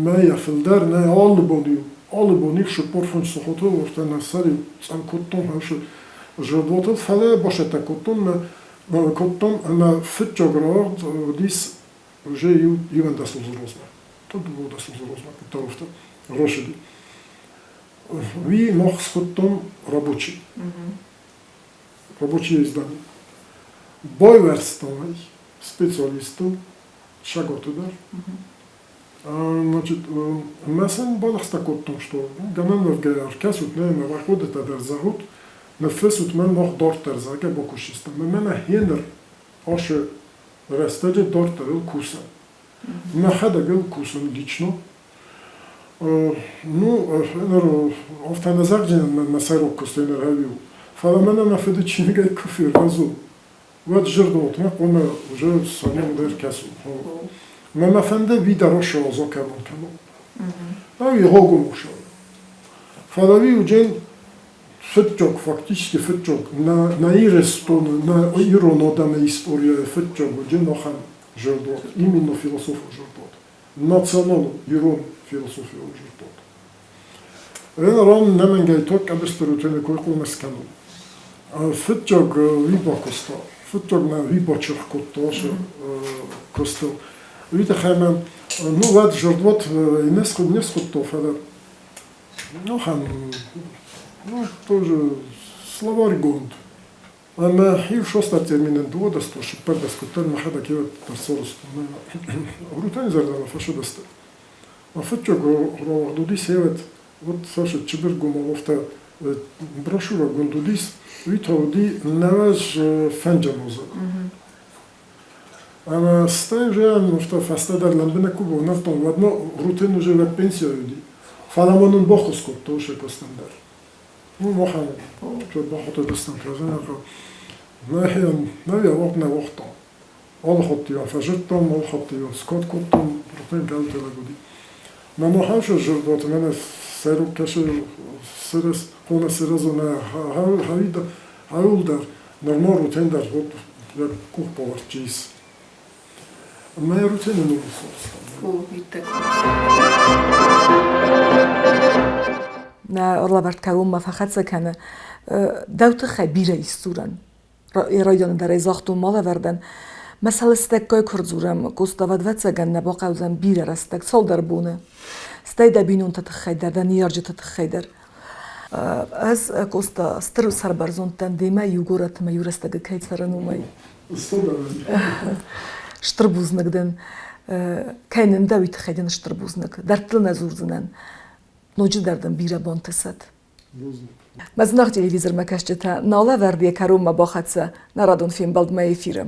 мӕйӕ фылдӕр нӕ алы бон-иу, алы бон-иу 45 сахаты афтӕ нӕ сӕр-иу цъӕл кодтон хӕсы зӕрдуатыл, фӕлӕ басӕттӕ кодтон мӕ кодтон ӕмӕ фыццаг рауагъд уыдис уже иу 11 азы размӕ. 12 азы размӕ куыддӕр афтӕ рацыди. Уый мах схуыдтон рабочий. Рабочее издание. Байуӕрстам ӕй специалисттыл, саготы дӕр. Значит, мӕ сын балӕгъстӕ кодтон, что гӕнӕн уӕвгӕйӕ ӕркӕсут нӕ ӕмӕ уӕ хъуыдытӕ дӕр зӕгъут, ныффыссут мӕн, мах дарддӕр, зӕгъгӕ, бакусдзыстӕм. Ӕмӕ мӕнӕ гъеныр ашы рӕстӕджы дарддӕр ыл кусӕм. Мӕхӕдӕг ыл кусын лично. Ну, ныр афтӕ нӕ зӕгъдзынӕн, мӕ сӕйраг куыст ныр ӕви у. Фӕлӕ мӕнӕ мӕ фыды чиныгӕй куы фервӕзон, уӕд зӕрдӕуатмӕ хъуамӕ уже сӕрмагонд ӕркӕсон. Мӕ мӕ фӕнды уый дӕр закӕнон кӕнон. Ӕви гъогон уса. Фӕлӕ уый уыдзӕн фыццаг, фактически фыццаг, нӕ Ирыстоны, нӕ ирон адӕмы историйӕ фыццаг уыдзӕн ахӕм зӕрдуат, именно философон зӕрдуат, националон ирон философион зӕрдуат. Ран нӕмӕнгӕй ток къӕбысты кой хъуамӕ скӕнон. Фыццаг уый бакуыста, фыццаг мӕ уый бачырх кодта ацы куыстыл. Уый тыххӕй мӕ, ну, уӕд зӕрдуат не схуыдта, фӕлӕ ну, ахӕм, ну, тоже словарьгонд. Ӕмӕ иу шоста терминӕн дыууадӕстон, цыппӕрдӕс куыддӕр мӕхӕдӕг еуӕд дӕр сарӕзтон. Рутӕн зӕрдӕмӕ фӕцыдысты. А фыццаг рауагъд уыдис еуӕд, уӕд цас чыбыргомау афтӕ брошюрӕгонд уыдис, уый та уыди 95-ӕм азы. Ӕмӕ стӕй уже афтӕ фӕстӕдӕр лӕмбынӕг куы бавнӕлдтон, уӕдмӕ Рутен уже уӕд пенсияйы уыди. Фӕлӕ ма нын баххуыс кодта уыцы куыстӕн дӕр. Ну, махӕн бахатыдыстӕм кӕрӕдзийӕн, нӕхиӕн нӕ йӕ нӕ уагътам. Алы хатт-иу фӕзыдтам, алы хатт-иу скад кодтам, рутен кӕлтӕлӕг уыди. Мӕ махӕн сӕ зӕрдӕты мӕнӕ сӕйраг кӕсы сырӕз, хъуамӕ сырӕза нӕ хауыл дӕр, нырма рутен дӕр вот йӕ къух бавӕрдта ис. Мӕ рутены ном Нӕ лӕвӕрд кӕронмӕ фӕхӕццӕ кӕны. Дӕу тыххӕй бирӕ ис дзурӕн. Районы дӕр ӕй загътон ма лӕвӕрдӕн. Мӕ сӕлыстӕггай куы рдзурӕм, Къоста ӕвӕццӕгӕн нӕ бахъӕудзӕн бирӕ рӕстӕг, цалдӕр боны. Стӕй дӕ бинонты тыххӕй дӕр, дӕ ныййарджыты тыххӕй дӕр. Ӕз, Къоста, стыр сӕрбӕрзонд дӕн демӕ иу горӕтмӕ иу рӕстӕгы кӕй цӕрын, уымӕй. Стыр бузныг дын. Кӕй нын дӕ, уый тыххӕй дын стыр бузныг. Дӕрдтыл нӕ дзурдзынӕн. Ноджыдӕр дын бирӕ бонты цӕт. Мӕ зынаргъ телевизормӕ кӕсджытӕ, нал ӕвӕрд йӕ кӕронмӕ бахӕццӕ нӕ радон фембӕлдмӕ эфиры.